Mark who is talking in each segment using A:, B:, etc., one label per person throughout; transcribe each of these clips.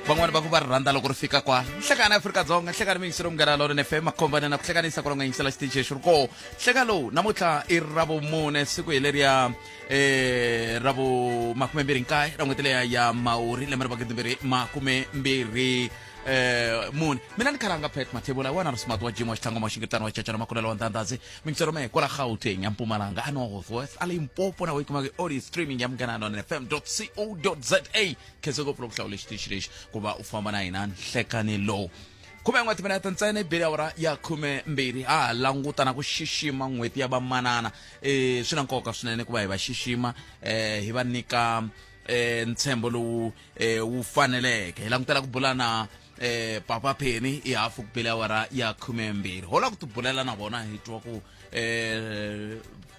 A: Van'wani va ku va ri rhandza loko ri fika kwala. Nhlekani Afrika-Dzonga, nhlekani miyingiselo Munghana Lonene FM, makhombaneni na ku hlekanisa kwala u nga yingisela xitichi lexi ri koho. Nhleka lowu namuntlha i Ravumune, siku hi leriya ra vu makumembirhi nkaye ra n'hweti leya ya Mhawuri lembe ra magidimbirhi makumembirhi mune. Mina ni khalanga Pat Mathebula, wena ri smart wa Jim wa Xitlhangu wa Xingitana wa Chachana Makulelo wa Ndandhazi. Mingiselo me kwala Gauteng ya Mpumalanga, a North West, a Limpopo na weyi kumaka audio streaming ya Munghana Lonene FM co za. Khensa ngopfu loko hlawule xitichi lexi ku va u famba na hina nhlekani lowu. Khume n'we timinete ntsena i bile awara ya 12. Ha ha languta na ku xixima n'hweti ya vamanana. Swi na nkoka swinene ku va hi va xixima, hi va nyika ntshembo lowu wu faneleke. Hi langutela ku bula na Papa Penny i hafu ku bile awara ya 12. Ho la ku tibulela na vona hi twa ku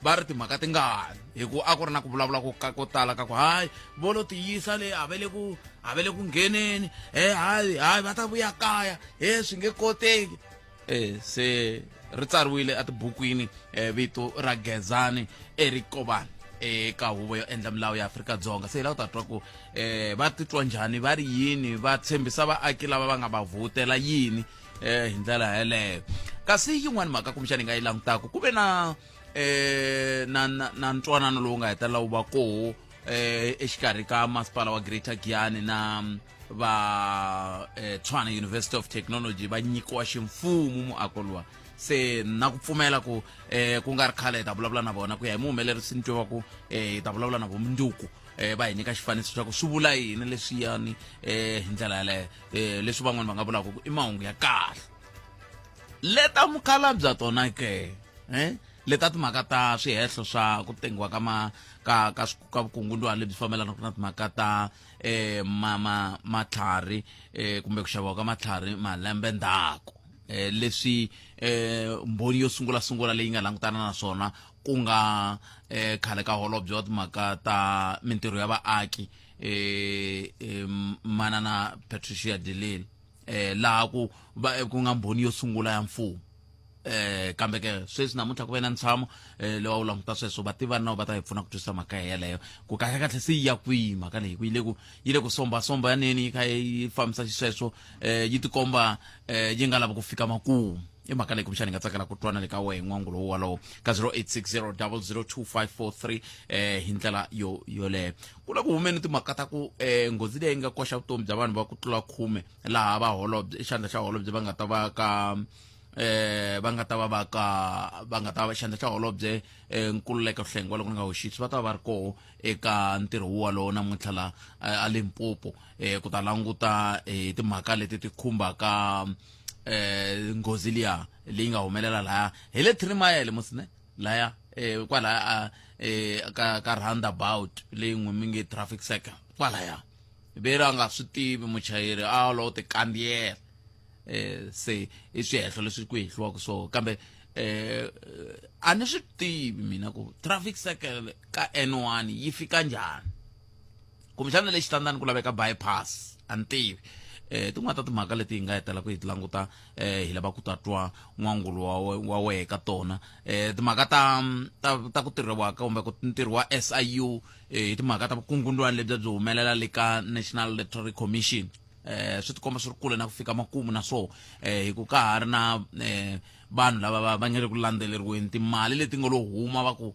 A: va ri timhaka tingani, hi ku a ku ri na ku vulavula ku ka ko tala ka ku hayi vo lo tiyisa le a va le ku a va le ku ngheneni, hayi hayi va ta vuya kaya, he swi nge koteki. Se ri tsariwile etibukwini vito ra Gezani Eric Kobani eka huvo yo endla milawu ya Afrika-Dzonga. Se hi lava ku ta twa ku va titwa njhani, va ri yini, va tshembisa vaaki lava va nga va vhotela yini hi ndlela yeleyo. Kasi yin'wani mhaka kumbexana hi nga yi langutaka, ku ve na na na na ntwanano lowu nga hetelela wu va koho exikarhi ka masipala wa Greater Giyani na va Tshwane University of Technology, va nyikiwa ximfumo muako luwa. Se na ku pfumela ku ku nga ri khale hi ta vulavula na vona ku ya hi muhumelerisi ni twa va ku hi ta vulavula na vo mundzuku, va hi nyika xifaniso xa ku swi vula yini leswiyani hi ndlela yaleyo, leswi van'wani va nga vulaka ku i mahungu ya kahle. Leta mukhalabya tona ke, leta timhaka ta swihehlo swa ku tengiwa ka ma ka ka ka vukungundwani lebyi fambelanaka na timhaka ta ma ma matlhari kumbe ku xaviwa ka matlhari malembe ndzhaku, leswi mbhoni yo sungula sungula leyi nga langutana na swona ku nga khale ka holobye wa timhaka ta mintirho ya vaaki manana Patricia de Lille, laha ku va ku nga mbhoni yo sungula ya mfumo. Kambe ke sweswi namuntlha ku ve na ntshamo lowu wu languta sweswo, vativani navo va ta hi pfuna ku twisisa mhaka yeleyo ku kahle kahle se yi ya kwihi mhaka leyi, ku yi le ku somba somba yaneni yi kha yi fambisa xisweswo, yi tikomba yi nga lavi ku fika makumu. I mhaka leyi kumbexana hi nga tsakela ku twana le ka wehe n'wangulo wo walowo ka 0860002543 hi ndlela yo yoleyo. Ku le ku humeni timhaka ta ku nghozi leyi nga koxa vutomi bya vanhu va ku tlula 10, laha va holobye xandla xa holobye va nga ta va ka va nga ta va va ka va nga ta va xandla xa holobye Nkululeko Hlengwa loko ni nga hoxisi va ta va va ri koho eka ntirho wo walowo namuntlha la a Limpopo ku ta languta timhaka leti ti khumbaka nghozi liya leyi nga humelela laya hi le 3 Mile musine laya kwalaya ka ka roundabout leyi n'wi mi nge traffic circle kwalaya, ve ri a nga swi tivi muchayeri a lo ti kandziyela. Se i swihehlo leswi ku hehliwaka swo, kambe a ni swi tivi mina ku traffic circle ka N1 yi fika njhani, kumbexana le xitandani ku laveka bypass, a ni tivi. Tin'wana ta timhaka leti hi nga hetela ku hi ti languta, hi lava ku ta twa n'wangulo wa wehe ka tona, timhaka ta ku tirhiwa kumbe ku ntirho wa SIU hi timhaka ta vukungundwani lebyi byi humelela le ka National Electoral Commission, swi tikomba swi ri kule na ku fika makumu na swo, hi ku ka ha ri na vanhu lava va nga le ku landzeleriweni, timali leti nga lo huma va ku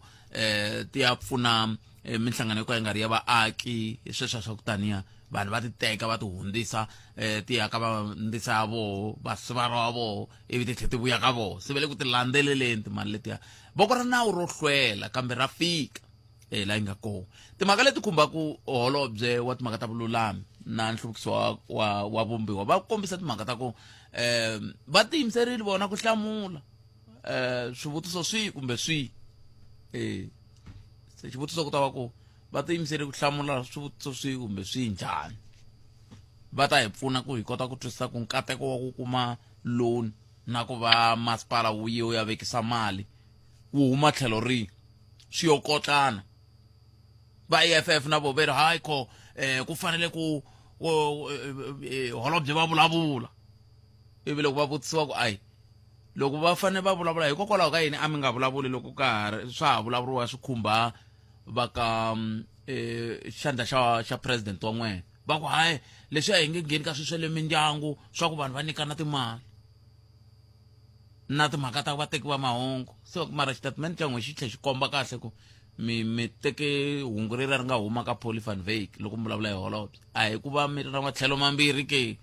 A: ti ya pfuna minhlangano yo ka yi nga ri ya vaaki, sweswo swa ku taniya vanhu va ti teka va ti hundzisa ti ya ka va ndzisa ya voho vasivara wa voho ivi ti tlhela ti vuya ka voho, se va le ku ti landzeleleni timali letiya. Voko ra nawu ro hlwela kambe ra fika la yi nga kona. Timhaka leti khumbaka holobye wa timhaka ta vululami na nhluvukiso wa vumbiwa va kombisa timhaka ta ku va tiyimiserile vona ku hlamula swivutiso swihi kumbe swihi. Se xivutiso ku ta va ku va tiyimiserile ku hlamula swivutiso swihi kumbe swihi njhani, va ta hi pfuna ku hi kota ku twisisa ku nkateko wa ku kuma loan na ku va masipala wu ye wu ya vekisa mali wu huma tlhelo rihi, swi yo kotlana. Va EFF na vo ve ri hayi kho ku fanele ku holobye va vulavula, ivi loko va vutisiwa ku ayi loko va fanele va vulavula hikokwalaho ka yini a mi nga vulavuli loko ka ha ri swa ha vulavuriwa swi khumba va ka xandla xa president wa n'wena. Va ku hayi leswi a hi nge ngheni ka swilo swa le mindyangu swa ku vanhu va nyikana timali na timhaka ta vateki va mahungu. So mara xitatimende xa n'we xi tlhe xi komba kahle ku mi mi teke hungu rera ri nga huma ka Polly van Wyk loko mi vulavula hi holobye, a hi ku va mi ri na matlhelo mambirhi ke.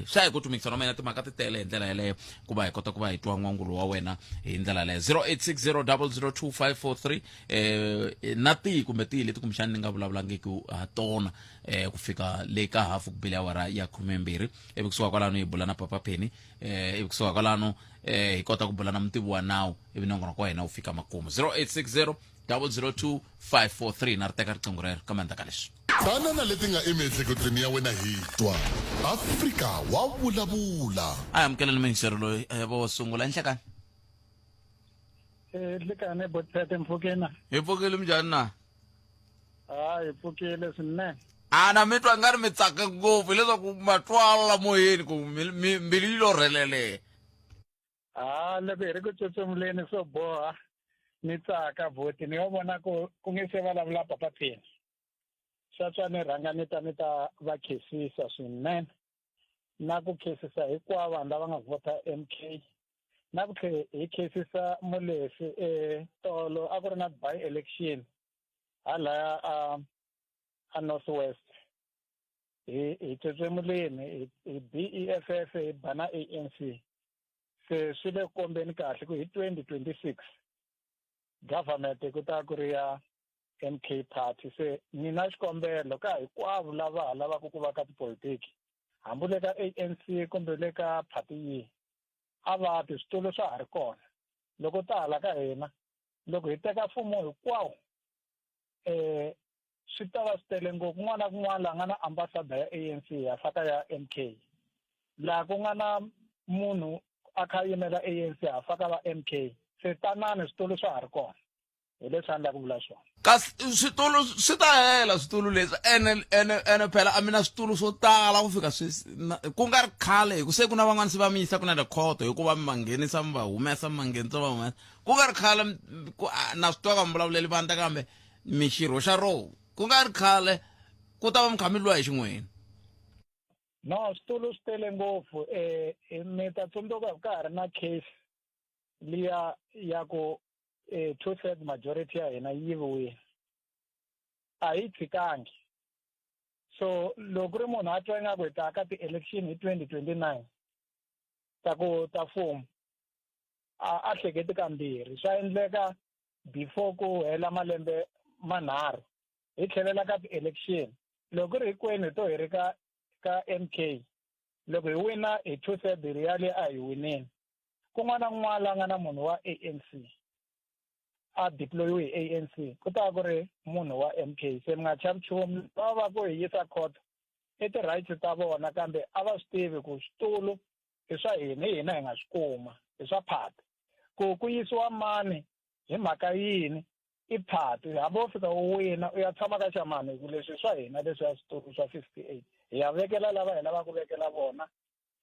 A: Swa hi ku tumikisa na mina timhaka ti tele hi ndlela yeleyo ku va hi kota ku va hi twa n'wangulo wa wena hi ndlela yeleyo. 0860002543 na tihi kumbe tihi leti kumbexani ni nga vulavulangiki ha tona ku fika le ka hafu ku bile awara ya 12, ivi kusuka kwalano hi bula na Papa Penny, ivi kusuka kwalano hi kota ku bula na mutivi wa nawu, ivi nongonoko wa hina wu fika makumu. 0860 002 543 na ri teka riqingho rero kambe endzhaku ka leswi.
B: Tana na leti nga emiehleketweni ya wena hi twa. Afrika wa vulavula.
A: A hi amukeleni muyingiseri loyi vo sungula. Enhlekani.
C: Enhlekani botphete mpfukeni.
A: Hi pfukile, minjhani na?
C: Ha hi pfukile swinene.
A: A na mi twa nga ri mi tsaka ngopfu hileswaku matwala moyeni ku mbilu yi lo rhelele.
C: Ha loko hi ri ku tsutsumuleni swo boha ni tsaka vhoti ni yo vona ku ku nge se vulavula Papa Pheni. Swa tswa ni rhanga ni ta ni ta va khensisa swinene na ku khensisa hinkwavo vanhu lava nga vhota MK na ku tlhe hi khensisa Molefe. Tolo a ku ri na by election halaya a North West, hi tsotsemuleni hi BEFF hi ba na ANC. Se swi le kombeni kahle ku hi 2026 government ku ta ku ri ya MK Party. Se ni na xikombelo ka hinkwavo lava ha lavaka ku va ka tipolitiki, hambi le ka ANC kumbe le ka party yihi, a va ti switulu swa ha ri kona. Loko ta hala ka hina, loko hi teka mfumo hinkwawo, swi ta va swi tele ngopfu. Kun'wana na kun'wana laha nga na ambassador ya ANC ya faka ya MK, laha ku nga na munhu a kha a yimela ANC ha faka va MK. Se tanani, switulu swa ha ri kona. Hi leswi a ni lava ku vula swona.
A: Kasi switulu swi ta hela switulu leswi, ene ene ene phela a mi na switulu swo tala ku fika sweswi, ku nga ri khale hi ku se ku na van'wana se va mi yisa ku na le khoto hikuva mi va nghenisa mi va humesa, mi va nghenisa va humesa. Ku nga ri khale na swi twa ka mi vulavuleli vandla kambe mi xirho xa roho, ku nga ri khale ku ta va mi kha mi lwa hi xin'weni.
C: No, switulu swi tele ngopfu. Mi ta tsundzuka ka ha ri na case liya ya ku two third majority ya hina yi yiviwile, a hi tshikangi. So loko ku ri munhu a twa ingaku hi ta ka ti-election hi 2029 ta ku ta mfumo, a hleketi kambirhi. Swa endleka before ku hela malembe manharhu hi tlhelela ka ti-election. Loko ku ri hinkwenu hi to hi ri ka MK, loko hi wina hi two third ya le a hi wineni. Kun'wana na kun'wana la nga na munhu wa ANC a deployiwe hi ANC, ku ta va ku ri munhu wa MK. Se mi nga chavi nchumu. Va va ku hi yisa court i ti-rights ta vona, kambe a va swi tivi ku switulu i swa hina, hi hina hi nga swi kuma, i swa party. Ku ku yisiwa mani hi mhaka yini i party. Hambi wo fika u wina u ya tshama ka xamani, hi ku leswi swa hina leswiya switulu swa 58 hi ya vekela lava hi lavaka ku vekela vona.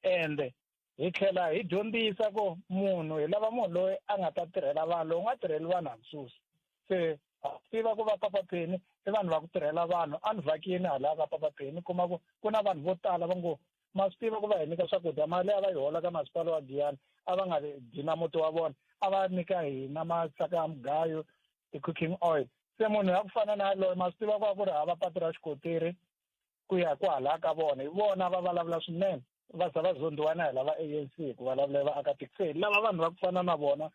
C: Ende hi tlhela hi dyondzisa ku munhu hi lava munhu loyi a nga ta tirhela vanhu, lowu nga tirheli vanhu hamsusi. Se ha tiva ku va Papa Penny i vanhu va ku tirhela vanhu. A ni vhakini hala ka Papa Penny, kuma ku ku na vanhu vo tala va ngo ma swi tiva ku va hi nyika swakudya, mali a va yi hola ka masipala wa Giyani a va nga dyi na muti wa vona, a va nyika hina masaka ya mugayo, ti-cooking oil. Se munhu ya ku fana na yaloye ma swi tiva ku a ku ri hava patu ra xikotiri ku ya kwalaya ka vona, hi vona va vulavula swinene, va za va zondiwa na hi lava ANC hi ku vulavula vaakatiko. Se hi lava vanhu va ku fana na vona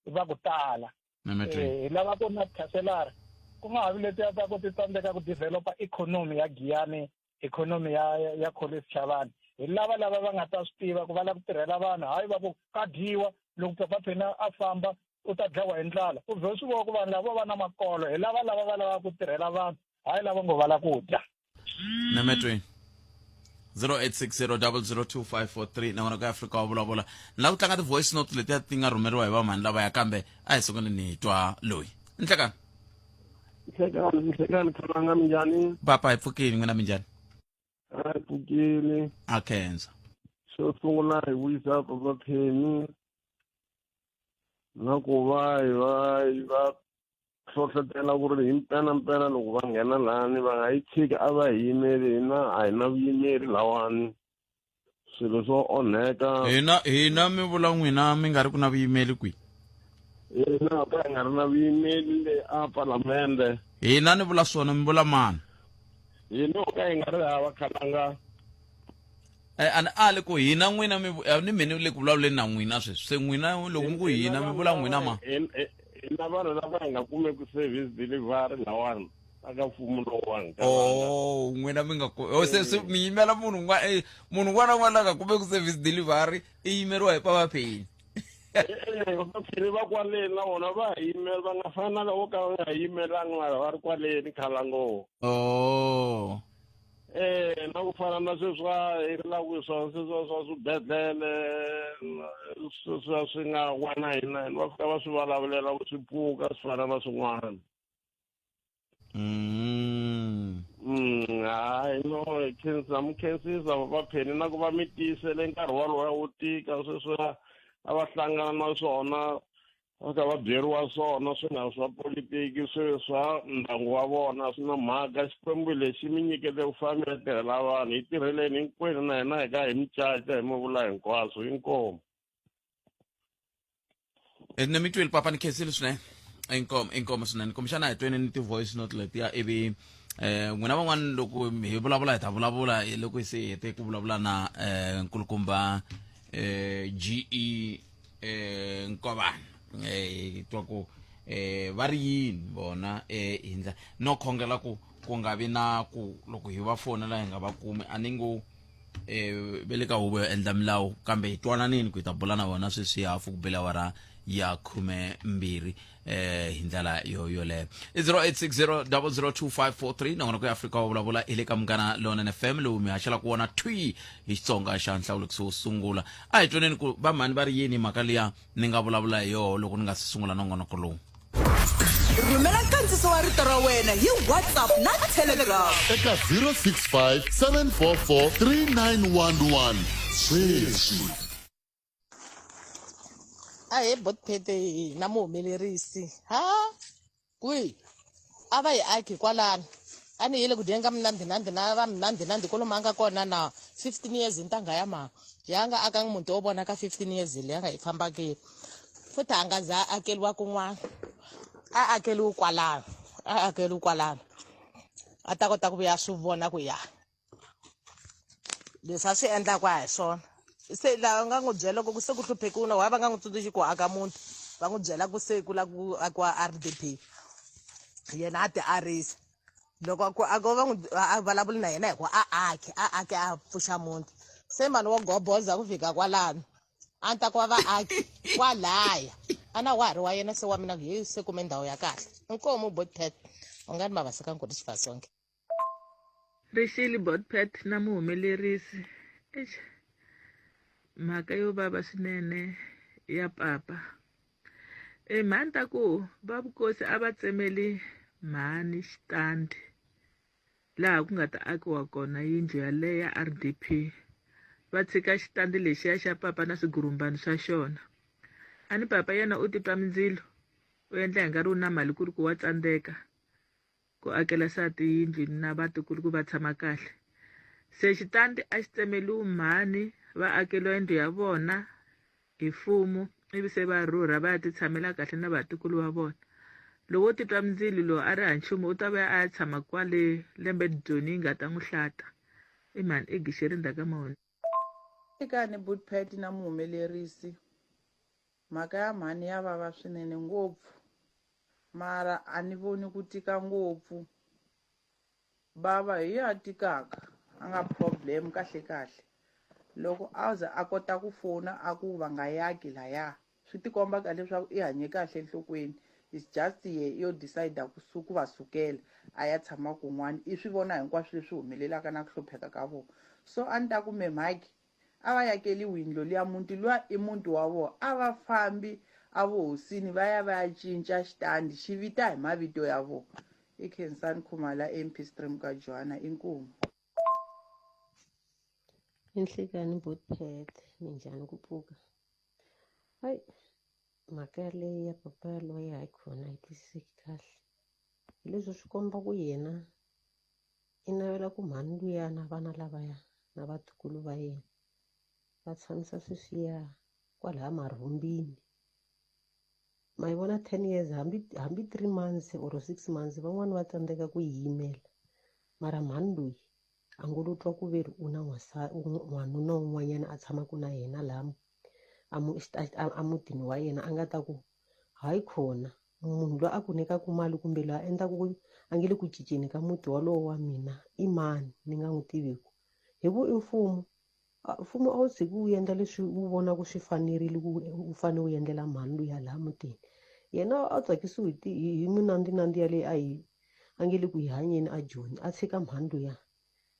C: va ku tala. Hi lava ku na tikhanselara ku nga ha vi letiya ta ku ti tsandzeka ku developa ikhonomi ya Giyani, ikhonomi ya Collins Chavani. Hi lava lava va nga ta swi tiva ku va lava ku tirhela vanhu, hayi va ku ka dyiwa. Loko Papa Penny a famba u ta dlawa hi ndlala, u vhe swi vona ku vanhu lava va na makolo. Hi lava lava va lavaka ku tirhela vanhu, hayi lava ngo va lava ku dya.
A: Nemetweni 0860002543 na wena ka Afrika wa vulavula. Ni lava ku tlanga ti-voice note letiya ti nga rhumeriwa hi vamhani lavaya, kambe a hi sunguleni hi twa loyi. Nhlekani.
D: Nhlekani, nhlekani khalanga, minjhani?
A: Papa, hi pfukile, n'wina minjhani?
D: A hi pfukile.
A: A khensa.
D: Xo sungula hi vuyisa Papa Penny na ku va hi va hi va hlohlotela ku ri hi mpela mpela loko va nghena lani va nga yi tshiki a va hi yimeli hina a hi na vuyimeri lawani swilo swo onheka
A: hina hina mi vula n'wina mi nga ri ku na vuyimeli kwihi
D: hina ka hi nga ri na vuyimeli le a palamende
A: hina ni vula swona mi vula mani
D: hina ka hi nga ri hava khalanga
A: Eh, a ni ali ku hina n'wina mi eh, ni mina le ku vulavuleni na n'wina sweswi se n'wina loko mi ku hina mi vula n'wina ma
D: hina vanhu lava hi nga kumeki service delivery lawani aka mfumo lowani
A: oh n'wina mi nga oh, se se mi yimela munhu un'wana eh, munhu un'wana na un'wana la nga kumeki service delivery i yimeriwa hi papa pheni
D: vapheni va kwaleni na vona va ha yimela va nga fani na lavo ka va nga yimelangi mara va ri kwaleni khalangoho
A: oh
D: Eh, na ku fana na sweswiwa hi ri la ku swona sweswiwa swa swibedhlele sweswiwa swi nga wa na hina va fika va swi vulavulela ku swi pfuka swi fana na swin'wana Hayi no hi khensa mi khensisa vapheni na ku va mi tiyisele nkarhi walowo wo tika sweswiya a va hlangana na swona va ka va byeriwa swona swi nga swa politiki swi swa ndyangu wa vona swi na mhaka xikwembu lexi mi nyikete ku famba mi ya tirhela vanhu hi tirheleni hinkwenu na hina hi ka hi mi caca hi mi vula hinkwaswo inkomu
A: Eh, ni mi twile papa ni khensile swinene inkomo inkomo swinene kumbexana hi tweni ni ti-voice note letiya ivi eh n'wina van'wana loko hi vulavula hi ta vulavula eh, loko se hi hete ku vulavula na eh nkulukumba eh GE eh Nkovana eh hi twa ku eh va ri yini vona eh hi ndla no khongela ku ku nga vi na ku loko hi va fonela hi nga va kumi a ni ngo eh ve le ka huvo yo endla milawu kambe hi twananini ku hi ta bula na vona sweswi hafu ku bela awara ya 12 eh hi ndlela yo yoleyo i 0860002543 nakona ku ya Afrika wa vulavula hi le ka Munghana Lonene FM lowu mi haxelaka wona thwi hi Xitsonga xa nhlawulekiso wo sungula a hi twaneni ku va mhani va ri yini mhaka liya ni nga vulavula hi yoho loko ni nga si sungula nongonoko lowu
E: rhumela nkandziso wa rito ra wena hi whatsapp na telegram
B: eka 065 744 3911 sweswi
F: Ahee botphete na muhumelerisi ha kwihi a va hi aki kwalano a ni yile ku dyeni ka minandhinandhi na va minandhinandhi kwalomu a nga kona na 15 years ntangha ya mhaka ya nga akangi muti wo vona ka 15 years leyi a nga yi fambaki futhi a nga za a akeliwa kun'wana a akeliwi kwalano a akeliwi kwalano a ta kota ku vuya swi vona ku ya leswi a swi endlaku a hi swona se laha nga n'wi byela loko se ku hluphekiwe na why va nga n'wi tsundzuxi ku aka muti va n'wi byela ku se ku lava ku akiwa R_D_P yena a ti arisa loko a ku a ko va n'wi a vulavuli na yena hi ku a akhe a akhe a pfuxa muti se mhani wo goboza ku fika kwalano a ni ta ku va vaaki kwalaya a na wa ha ri wa yena se wa mina hi se kume ndhawu ya kahle inkomu botpet u nga ni mavasika nkoti xifasonke
G: Rixile Botpet na muhumelerisi eish mhaka yo vava swinene ya papa e mhani ta ku va vukosi a va tsemeli mhani xitandi laha ku nga ta akiwa kona yindlu yaleyo ya R_D_P va tshika xitandi lexiya xa papa na swigurumbani swa xona a ni papa yena u titwa mindzilo u endla hi nga ri u na mali ku ri ku wa tsandzeka ku akela nsati yindlu na vatukulu ku va tshama kahle se xitandi a xi tsemeliwi mhani va akeliwa yindlu ya vona hi mfumo ivi se va rhurha va ya ti tshamela kahle na vatukulu va vona loko wo titwa mindzilo lowu a ri ha nchumu u ta vuya a ya tshama kwale lembe dyoni yi nga ta n'wi hlata i mhani i gixeri ndzhaku ka mahuni
H: Tekani Bootpet na muhumelerisi mhaka ya mhani ya vava swinene ngopfu Mara a ni voni ku tika ngopfu. Bava hi yena a tikaka a nga problem kahle kahle. Loko a ze a kota ku fona a ku va nga yaki laya swi tikomba kahle leswaku i hanye kahle enhlokweni it's just yehe i yo decide ku ku va sukela a ya tshama kun'wana i swi vona hinkwaswo leswi humelelaka na ku hlupheka ka vona. So a ni ta ku me Mhakhi A va yakeliwi yindlo liya, muti luwa i muti wa vona. A va fambi evuhosini va ya va ya cinca xitandi xi vita hi mavito ya vona. I Khensani Khumalo a MP Stream ka Johanna. Inkomu.
I: Inhlekani Botpet, minjhani ku pfuka? Hayi. Mhaka yaleyo ya papa yaloye hayikhona a yi twisiseki kahle. Hi leswi swi komba ku yena i navela ku mhani luya na vana lavaya na vatukulu va yena va tshamisa sweswiya kwalaya marhumbini. Ma yi vona 10 years hambi hambi 3 months or 6 months van'wani va tsandzeka ku yi yimela mara mhani loyi a ngo lo twa ku ve ri u na n'wanuna un'wanyana a tshamaka na yena laha emutini wa yena a nga ta ku hayi khona munhu loyi a ku nyikaka mali kumbe loyi a endlaka ku a nge le ku cinceni ka muti wolowo wa mina i mani ni nga n'wi tiviku hi ku i mfumo mfumo a wu tshiki wu endla leswi wu vonaka swi fanerile ku wu fanele wu endlela mhani luya laha mutini yena a tsakisiwe hi hi minandzinandzi yaleyi a yi a nge le ku yi hanyeni a joni a tshika mhani luya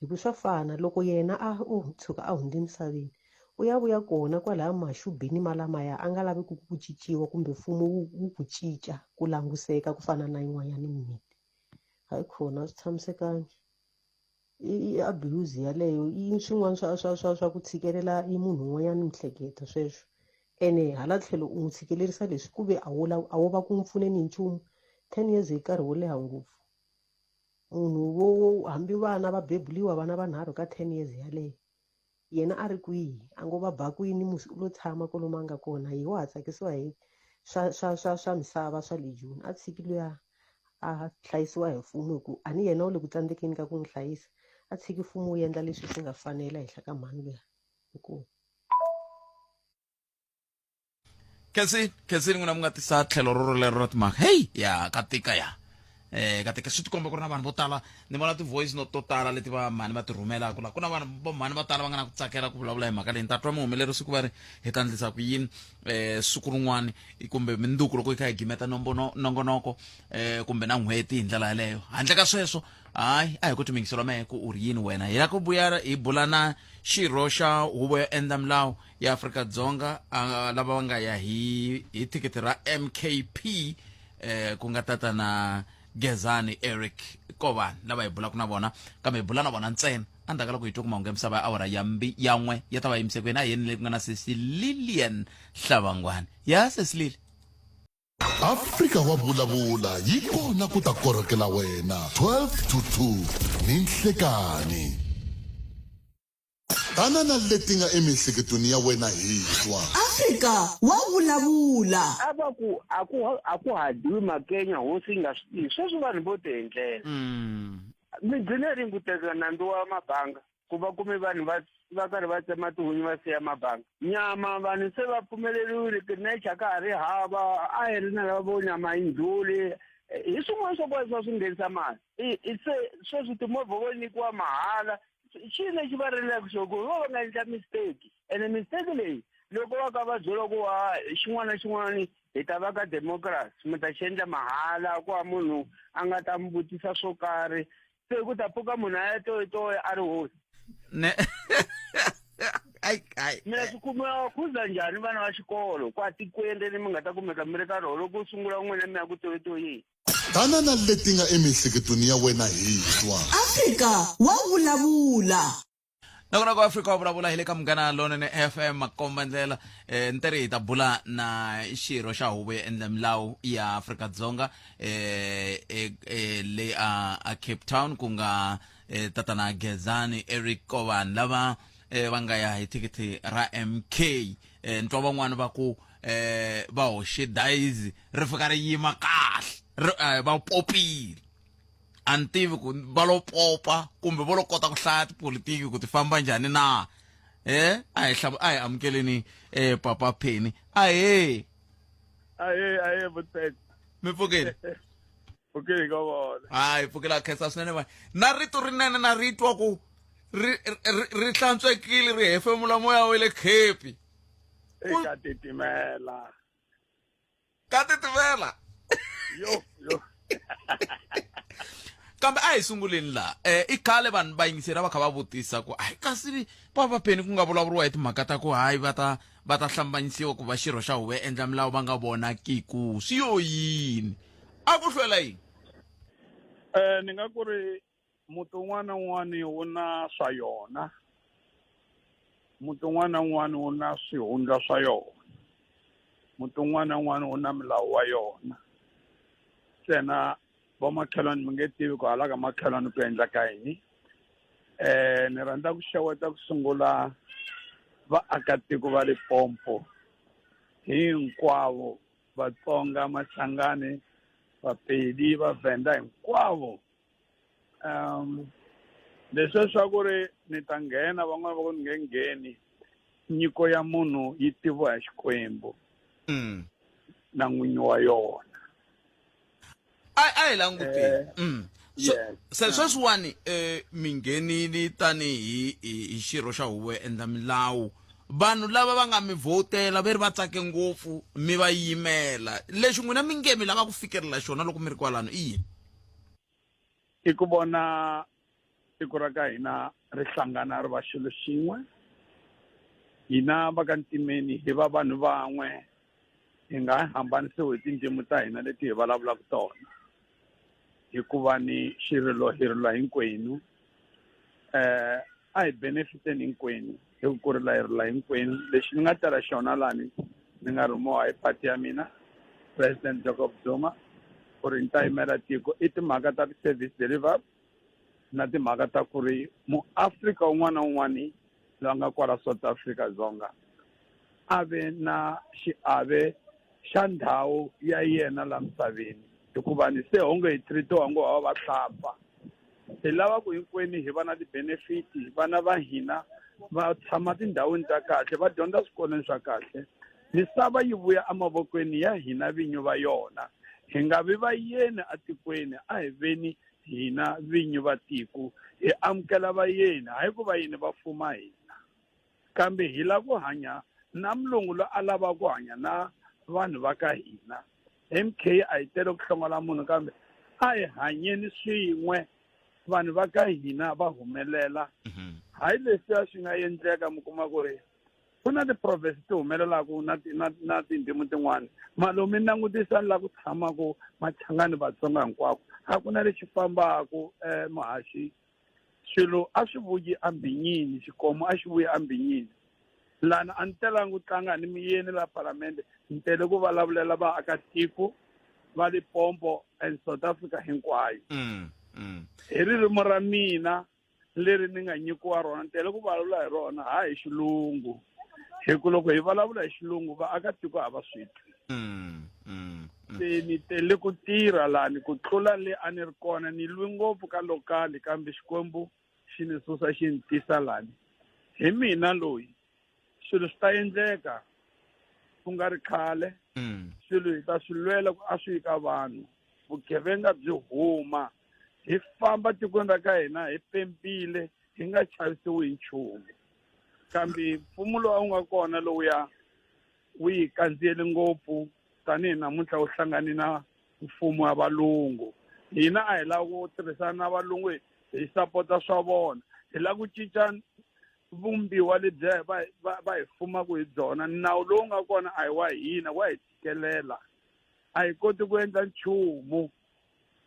I: hi ku swa fana loko yena a o tshuka a hundze emisaveni u ya vuya kona kwalaya maxubini malamaya a nga lavi ku ku cinciwa kumbe mfumo wu wu ku cinca ku languseka ku fana na yin'wanyana mimiti hayi khona a swi tshamisekangi i abuse yaleyo i swin'wana swa swa swa swa ku tshikelela i munhu un'wanyana miehleketo sweswo ene hala tlhelo u n'wi tshikelerisa leswi ku ve a wo a wo va ku n'wi pfuneni hi nchumu 10 years hi nkarhi wo leha ngopfu munhu wo hambi vana va bebuliwa vana vanharhu ka 10 years yaleyo yena a ri kwihi a ngo va ba kwini musi u lo tshama kolomu a nga kona hi wa ha tsakisiwa hi swa swa swa swa misava swa le joni a tshiki luya a hlayisiwa hi mfumo hi ku a ni yena u le ku tsandzekeni ka ku n'wi hlayisa a tshiki mfumo wu endla leswi swi nga fanela henhla ka mhani luya inkomu.
A: Khensi Khensi n'wina mi nga tisa tlhelo ro rolero ra timhaka heyi ya ka tika ya eh ka tika swi tikomba ku ri na vanhu vo tala ni vona ti-voice note to tala leti va mhani va ti rhumelaka la ku na vanhu vo mhani va tala va nga na ku tsakela ku vulavula hi mhaka leyi ni ta twa muhumeleri siku va ri hi ta ndlisa ku yini eh siku rin'wani kumbe minduku loko yi kha yi gimeta nombono nongonoko eh kumbe na n'hweti hi ndlela yaleyo handle ka sweswo hayi a hi ku timingiselo mehe ku u ri yini wena hi la ku vuya hi bula na xirho xa huvo yo endla milawu ya Afrika-Dzonga lava va nga ya hi hi thikithi ra MKP eh ku nga tatana Gezani Eric Kovani lava hi bulaka na vona kambe hi bula na vona ntsena endzhaku ka loko hi twa ku mahungu ya misava ya awara ya mbi ya n'we ya ta va yimise kwini a hi yeni leyi ku nga na sesi Lilian Hlavangwani ya sesi Lili
B: Afrika wa vulavula yi kona ku ta korhokela wena 12 to 2 ni nhlekani. Tana na leti nga emiehleketweni ya wena hi twa.
E: Afrika wa vulavula.
J: A va ku a ku a ku ha dyiwi makenya hosi yi nga swi tivi sweswi vanhu vo ti endlela mi gcine rini ku teka nandzu wa mabanga ku va kume vanhu va va karhi va tsema tihunyi va siya mabanga nyama vanhu se va pfumeleriwile tinecha ka ha ri hava a hi ri na lava vo nyama yi ndlhuli hi swin'wana swa kona swa swi nghenisa mali se sweswi timovha vo nyikiwa mahala xi lexi va rilaka xo ku vo va nga endla mistake ene mistake leyi loko va ka va byela ku wa xin'wana na xin'wana hi ta va ka democracy mi ta xi endla mahala ku va munhu a nga ta mi vutisa swo karhi se ku ta pfuka munhu a ya toyitoyi a ri hosi
A: ne ai ai
J: mina swi kumiwa khuza njhani vana va xikolo kwa tikweni leri mi nga ta kumeka mi ri ka rona loko sungula n'wina mi ya ku toyitoyini
B: Tana na leti nga emiehleketweni ya wena hi twa.
E: Afrika wa vulavula.
A: Nakona ku Afrika wa vulavula hi le ka Munghana Lonene FM makomba ndlela eh ntere hi ta bula na xirho xa huvo yo endla milawu ya Afrika-Dzonga eh, eh, eh le a, a Cape Town ku nga eh, tatana Gezani Eric Kovan lava eh, va nga ya hi thikithi ra MK eh, ni twa van'wani va ku eh va hoxe dayizi ri fika ri yima kahle ri eh, va popile a ni tivi ku va lo popa kumbe vo lo kota ku hlaya tipolitiki ku ti famba njhani na eh a hi hlava a hi amukeleni eh papa Penny ahee
K: ahee ahee vutete
A: mi pfukile
K: pfukile ka vona
A: hayi pfukile khensa swinene va na rito rinene na ritwa ku ri ri ri hlantswekile ri hefemula moya wa le khepi
K: eka titimela
A: ka titimela
K: yo yo
A: kambe a hi sunguleni laha um i khale vanhu va yingiseri a va kha va vutisa ku hayi kasi va va pheni ku nga vulavuriwa hi timhaka ta ku hayi va ta va ta hlambanyisiwa ku va xirho xa huvo ya endla milawu va nga vonakiku swi yo yini a ku hlwela yini
K: um ni nga ku ri Muti wun'wana na wun'wana wu na swa yona. Muti wun'wana na wun'wana wu na swihundla swa yona. Muti wun'wana na wun'wana wu na milawu wa yona. Ntsena vomakhelwani mi nge tivi ku hala ka makhelwani ku endleka yini. Ni rhandza ku xeweta ku sungula vaakatiko va Limpopo hinkwavo, Vatsonga, Machangani, Vapedi, Vavhenda hinkwavo. Leswiya swa ku ri ni ta nghena, van'wana va ku ni nge ngheni, nyiko ya munhu yi tiviwa hi Xikwembu na n'winyi wa yona.
A: A hi languteni. Se sweswiwani mi nghenile tanihi hi xirho xa huvo yo endla milawu, vanhu lava va nga mi vhotela ve ri va tsake ngopfu mi va yimela, lexi n'wina mi nge mi lava ku fikelela xona loko mi ri kwalano i yini?
K: I ku vona tiko ra ka hina ri hlangana ri va xilo xin'we. Hina va ka ntimeni hi va vanhu van'we, hi nga hambanisiwi hi tindzimi ta hina leti hi vulavulaka tona, hikuva ni xirilo hi rila hinkwenu. A hi benefiteni hinkwenu hi ku ku rila hi rila hinkwenu. Lexi ni nga tela xona lani, ni nga rhumiwa hi party ya mina, President Jacob Zuma, ku ri ni ta yimela tiko, i timhaka ta ti-service delivery na timhaka ta ku ri muAfrika un'wana na un'wana loyi a nga kwala South Africa Dzonga a ve na xiave xa ndhawu ya yena la misaveni, hikuva ni se onge hi treatiwa ngo va vahlapfa. Hi lava ku hinkwenu hi va na ti-benefit, vana va hina va tshama tindhawini ta kahle, va dyondza swikolweni swa kahle, misava yi vuya emavokweni ya hina vinyi va yona. Hi nga vi vayeni atikweni, a hi veni hina vinyi va tiko, hi amukela vayeni, hayi ku vayeni va fuma hina, kambe hi lava ku hanya na mulungu loyi a lavaka ku hanya na vanhu va ka hina. MK a hi tele ku hlongola munhu, kambe a hi hanyeni swin'we, vanhu va ka hina va humelela. Hayi leswiya swi nga endleka mi kuma ku ri ku na ti-province ti humelelaka na tindzimi tin'wana. Malume, langutisani la ku tshamaka Machangani Vatsonga hinkwako, a ku na lexi fambaka. Muhaxi, swilo a swi vuyi embhinyini, xikomu a xi vuyi embhinyini. Lana a ni telangi ku tlanga ni miyeni la palamende, ni tele ku vulavulela vaakatiko va Limpopo and South Africa hinkwayo. Hi ririmi ra mina leri ni nga nyikiwa rona, ni tele ku vulavula hi rona, hayi hi xilungu, hi ku loko hi vulavula hi xilungu vaakatiko a va swi twi. Se ni tele ku tirha lani ku tlula le a ni ri kona, ni lwi ngopfu ka lokali, kambe Xikwembu xi ni susa xi ni tisa lani. Hi mina loyi, swilo swi ta endleka ku nga ri khale. Swilo hi ta swi lwela ku a swi yi ka vanhu, vugevenga byi huma, hi famba tikweni ra ka hina hi pempile, hi nga chavisiwi hi nchumu. Kambe mfumo lowu a wu nga kona lowuya wu yi kandziyele ngopfu, tanihi namuntlha wu hlangane na mfumo wa valungu. Hina a hi lava ku tirhisana na valungu, hi sapota swa vona, hi lava ku cinca vumbiwa lebyiya va hi fumaka hi byona. Nawu lowu nga kona a hi wa hina, wa hi tshikelela, a hi koti ku endla nchumu.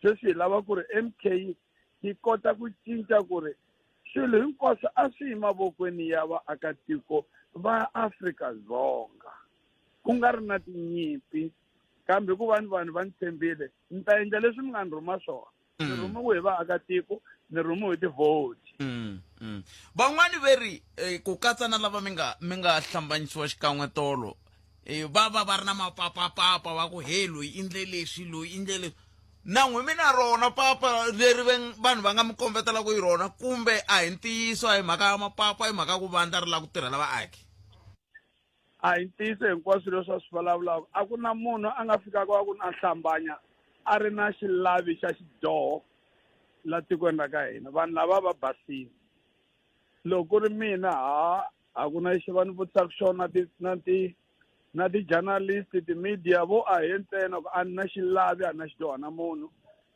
K: Sweswi hi lava ku ri MK yi kota ku cinca ku ri swilo hinkwaswo a swi yi mavokweni ya vaakatiko va Afrika-Dzonga, ku nga ri na tinyimpi. Kambe hikuva ni vanhu va ni tshembile, ni ta endla leswi mi nga ni rhuma swona. Ni rhumiwe hi vaakatiko, ni rhumiwe hi tivhoti.
A: Van'wani ve ri ku katsa na lava mi nga hlambanyisiwa xikan'we tolo, va va va ri na mapapapapa, va ku he loyi i ndle leswi, loyi i ndle leswi. Na n'wi mi na rona papa leri vanhu va nga mi kombetela ku yi rona, kumbe a hi ntiyiso, a hi mhaka ya mapapa, i mhaka ya ku vandla ri lava ku tirhela vaaki?
K: A hi ntiyiso hinkwaswo leswi a swi vulavulaka. A ku na munhu a nga fikaka wa ku na hlambanya a ri na xilavi xa xidyoho la tikweni ra ka hina. Vanhu lava va basile. Loko ku ri mina, ha a ku na lexi va ni vutisaka xona, na ti-journalist, ti-media, vo a he ntsena ku a ni na xilavi, a ni na xidyoho na munhu.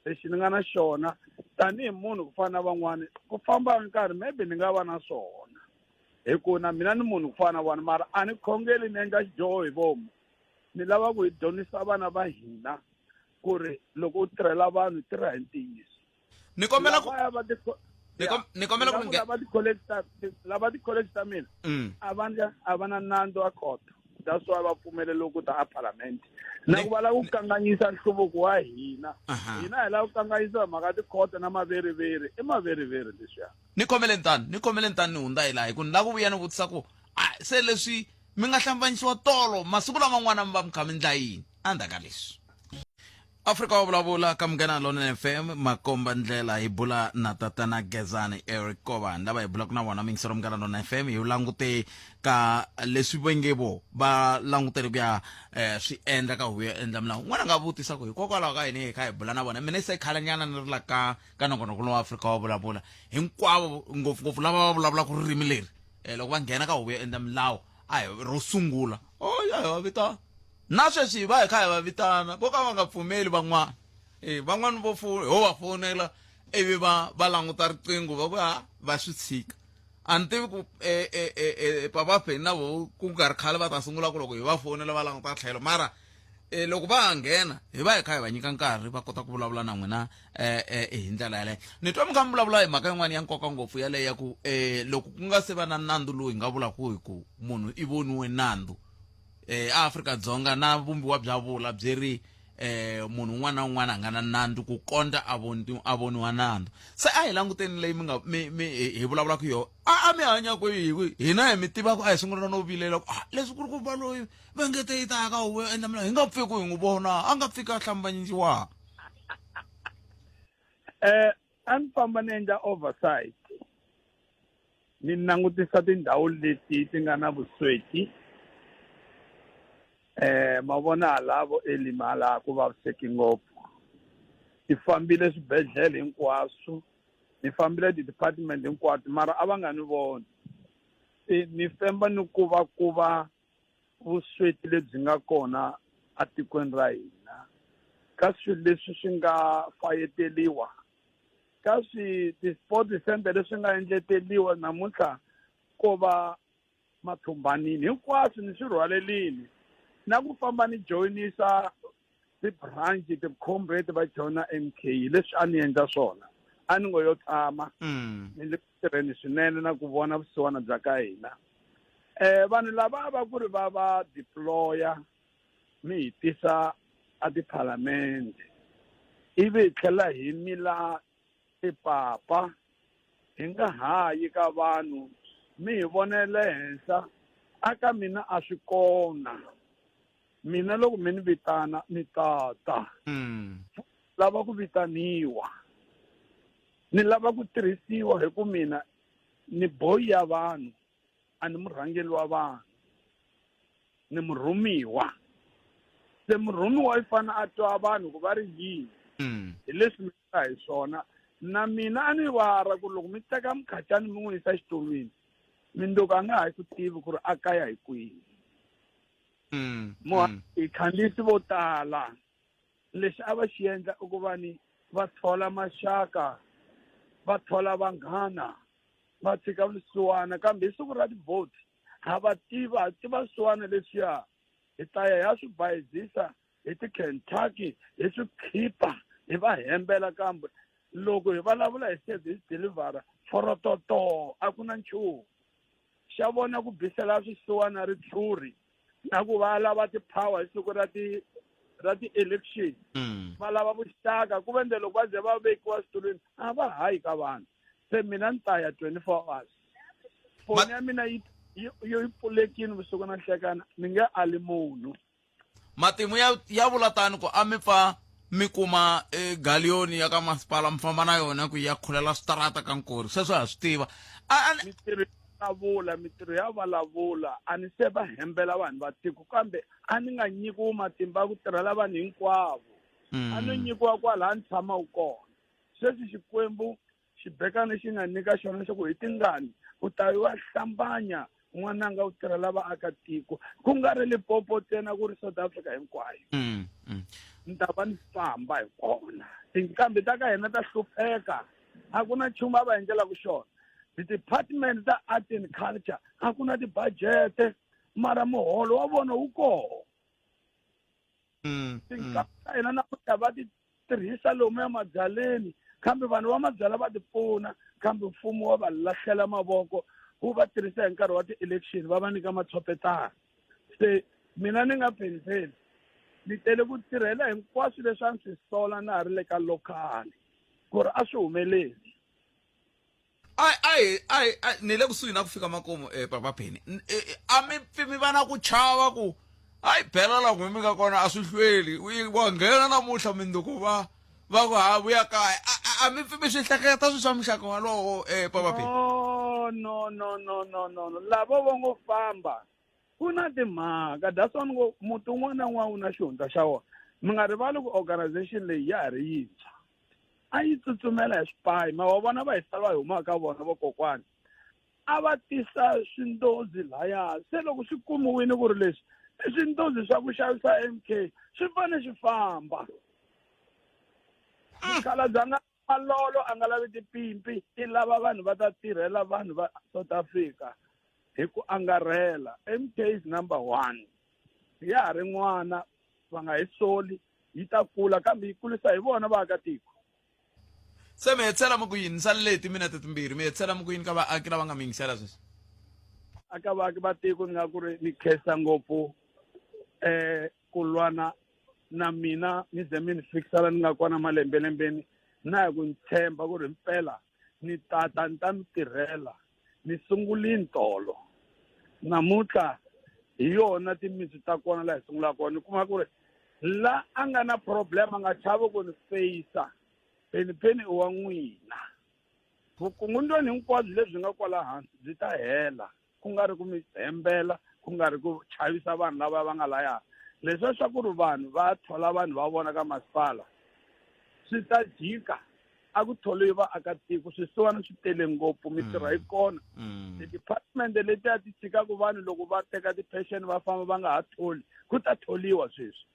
K: Lexi ni nga na xona tanihi munhu ku fana na van'wani, ku famba nkarhi maybe ni nga va na swona, hi ku na mina ni munhu ku fana na vona, mara a ni khongeli ni endla xidyoho hi vomu. Ni lava ku hi dyondzisa vana va hina ku ri loko u tirhela vanhu, tirha hi ntiyiso.
A: Ni kombela ku
K: Lavaya va ti
A: Ni ni kombela ku
K: lava ti-college ta, lava ti-college ta mina, a va na nandzu a khoto. That's why va pfumeleliwe ku ta a Parliament. Na ku va lava ku kanganyisa nhluvuko wa hina. Hina hi lava ku kanganyisa hi mhaka tikhoto na maveriveri. I maveriveri leswiya.
A: Ni khomeleni tani, ni khomeleni tani ni hundza hi laha hi ku ni lava ku vuya ni vutisa ku a se leswi mi nga hlambanyisiwa tolo masiku laman'wana mi va mi kha mi ndla yini endzhaku ka leswi. Afrika wa vulavula ka Munghana Lonene FM makomba ndlela hi bula na tatana Gezani Eric Kovani lava hi bulaka na vona mingisero Munghana Lonene FM hi langute ka leswi va nge vo va langutele ku ya eh, swi endla ka huvo yo endla milawu n'wana nga vutisa ku hikokwalaho ka yini hi kha hi bula na vona mina se khalanyana ni ri la ka ka nongonoko lowa Afrika wa vulavula hinkwavo ngopfungopfu lava va vulavulaka ririmi leri eh, loko va nghena ka huvo yo endla milawu a hi ro sungula oh ya hi va vitana na sweswi hi va hi kha hi va vitana vo ka va nga pfumeli van'wana e van'wana vo fo ho va fonela ivi va va languta riqingho va ku ha va swi tshika a ni tivi ku e, e, e, e, papa Benny na vo ku nga ri khale va ta sungula ku loko hi va fonela va languta tlhelo mara e loko va ha nghena hi va hi kha hi va nyika nkarhi va kota ku vulavula na n'wina eh hi ndlela yaleyo ni twa mi kha mi vulavula hi mhaka yin'wana ya nkoka ngopfu yaleyo ya ku eh loko ku nga se va na nandzu lowu hi nga vulaka hi ku munhu i voniwe nandzu eh Afrika-Dzonga na vumbiwa bya vula byi ri eh munhu un'wana na un'wana a nga na nandzu ku kondza a voni a voniwa nandzu se a hi languteni leyi mi nga mi mi hi vulavulaka yo a a mi hanya kwihi hina hi mi tivaka a hi sungula no vilela ku ah leswi ku ri ku va loyi va nge te yi ta ka huvo yo endla milawu hi nga pfi ku hi n'wi vona a nga pfiki a hlambanyisiwa
K: eh a ni famba ni endla oversight ni langutisa tindhawu leti ti nga na vusweti eh ma vona halavo elima hala ku vaviseki ngopfu ni fambile swibedhlele hinkwaswo ni fambile ti-department hinkwato mara a va nga ni voni se ni femba ni ku va ku va vusweti lebyi nga kona atikweni ra hina ka swilo leswi swi nga fayeteliwa ka swi ti-sport center leswi nga endleteliwa namuntlha ko va mathumbanini hinkwaswo ni swi rhwalelini na ku famba ni joyinisa ti-branch ti-comrade va joyina M K leswi a ni endla swona a ni ngo yo tshama ni le ku tirheni swinene na ku vona vusiwana bya ka hina eh vanhu lava va ku ri va va deploya mi hi tisa a tiphalamende ivi hi tlhela hi mila tipapa hi nga ha yi ka vanhu mi hi vonele henhla a ka mina a swi kona mina loko mi ni vitana ni tata lava ku vitaniwa ni lava ku tirhisiwa hi ku mina ni boyi ya vanhu a ni murhangeri wa vanhu ni murhumiwa se murhumiwa i fane a twa vanhu ku va ri yini hi leswi mi nga hi swona na mina a ni vara ku loko mi teka mukhacani mi n'wi yisa xitulwini mindzuku a nga ha swi tivi ku ri a kaya hi kwihi hi khandziyisi vo tala lexi a va xi endla i ku va ni va thola maxaka va thola vanghana va tshika vusiwana kambe hi siku ra ti-vote ha va tiva ha tiva swisiwana leswiya hi ta ya ya swi bayizisa hi ti-kentucky hi swi khipa hi va hembela kambe loko hi vulavula hi service delivery forototo a ku na nchumu xa vona ku bisela swisiwana ritshuri na ku va lava ti-power hi siku ra ti ra ti-election va lava vuxaka ku ve nde loko va ze va vekiwa switulwini a va hayi ka vanhu se mina ni ta ya 24 hours foni ya mina yi yi pfulekini vusiku na nhlekana ni nge ali munhu
A: matimu ya ya vula tani ku a mi pfa mi kuma e galiyoni ya ka masipala mi famba na yona ku ya khulela switarata ka nkori sweswo ha swi tiva
K: mitirho ya vulavula mitirho ya vulavula a ni se va hembela vanhu va tiko kambe a ni nga nyikiwi matimba ya ku tirhela vanhu hinkwavo a ni nyikiwa kwalaha ni tshamaka kona sweswi xikwembu xibekana lexi nga nyika xona xa ku hi tingani u ta yi wa hlambanya n'wananga u tirhela vaakatiko ku nga ri Limpopo ntsena ku ri South Africa hinkwayo ni ta va ni famba hi kona tinqambi ta ka hina ta hlupheka a ku na nchumu a va endlelaka xona ti-department ta art and culture a ku na tibajete mara muholo wa vona wu koho tinqambi ta hina namuntlha va ti tirhisa lomu ya mabyaleni kambe vanhu va mabyala va ti pfuna kambe mfumo wa va lahlela mavoko wu va tirhisa hi nkarhi wa ti-election va va nyika matshopetana se Mina ni nga phenpheni ni tele ku tirhela hinkwaswo leswi a ni swi sola na ha ri le ka local ku ri a swi humeleli.
A: Ai ai ai ai ni le kusuhi na ku fika makumu eh, papa Penny. Eh, eh, a mi pfi mi va na ku chava ku hayi bela la n'we mi nga kona a swi hlweli wa nghena namuntlha mindzuku va va ku ha vuya kaya a mi pfi mi swi hleketa swi swa muxaka walowo eh, papa Penny.
K: No no no no no no no lavo vo ngo famba ku na timhaka that's why ni ngo muti wun'wana na wun'wana wu na xihundla xa wona mi nga rivali ku organization leyi ya ha ri yintshwa a yi tsutsumela hi swipayi ma wa vona va hi sala va hi humaka ka vona vokokwani a va tisa swindozi laya se loko swi kumiwile ku ri leswi i swindozi swa ku xavisa M K swi fanele swi famba mukhalabye a nga malolo a nga lavi tipimpi i lava vanhu va ta tirhela vanhu va South Africa hi ku angarhela M K is number one ya ha ri n'wana va nga hi soli yi ta kula kambe yi kulisa hi vona vaakatiko.
A: Se mi hetisela mi ku yini? Ni salele hi timinete timbirhi. Mi hetisela mi ku yini ka vaaki lava nga mi yingisela sweswi?
K: Aka vaaki va tiko ni nga ku ri ni khensa ngopfu eh ku lwana na mina mi ze mi ni fikisa la ni nga kona malembelembeni na hi ku ni tshemba ku ri mpela ni tata ni ta mi tirhela Ni sungulini tolo. Namuntlha hi yona timitsu ta kona laha hi sungulaka kona. Ni kuma ku ri la a nga na problem a nga chavi ku ni feyisa. Penipeni i wa n'wina. Vukungundwani hinkwabyo lebyi nga kwala hansi byi ta hela, ku nga ri ku mi hembela, ku nga ri ku chavisa vanhu lava va nga laya. Leswiya swa ku ri vanhu va thola vanhu va vona ka masipala swi ta jika. A ku tholiwi vaakatiko, swisiwana swi tele ngopfu, mitirho yi kona. Ti-department letiya ti tshikaka vanhu loko va teka ti-pension va famba va nga ha tholi, ku ta tholiwa sweswi.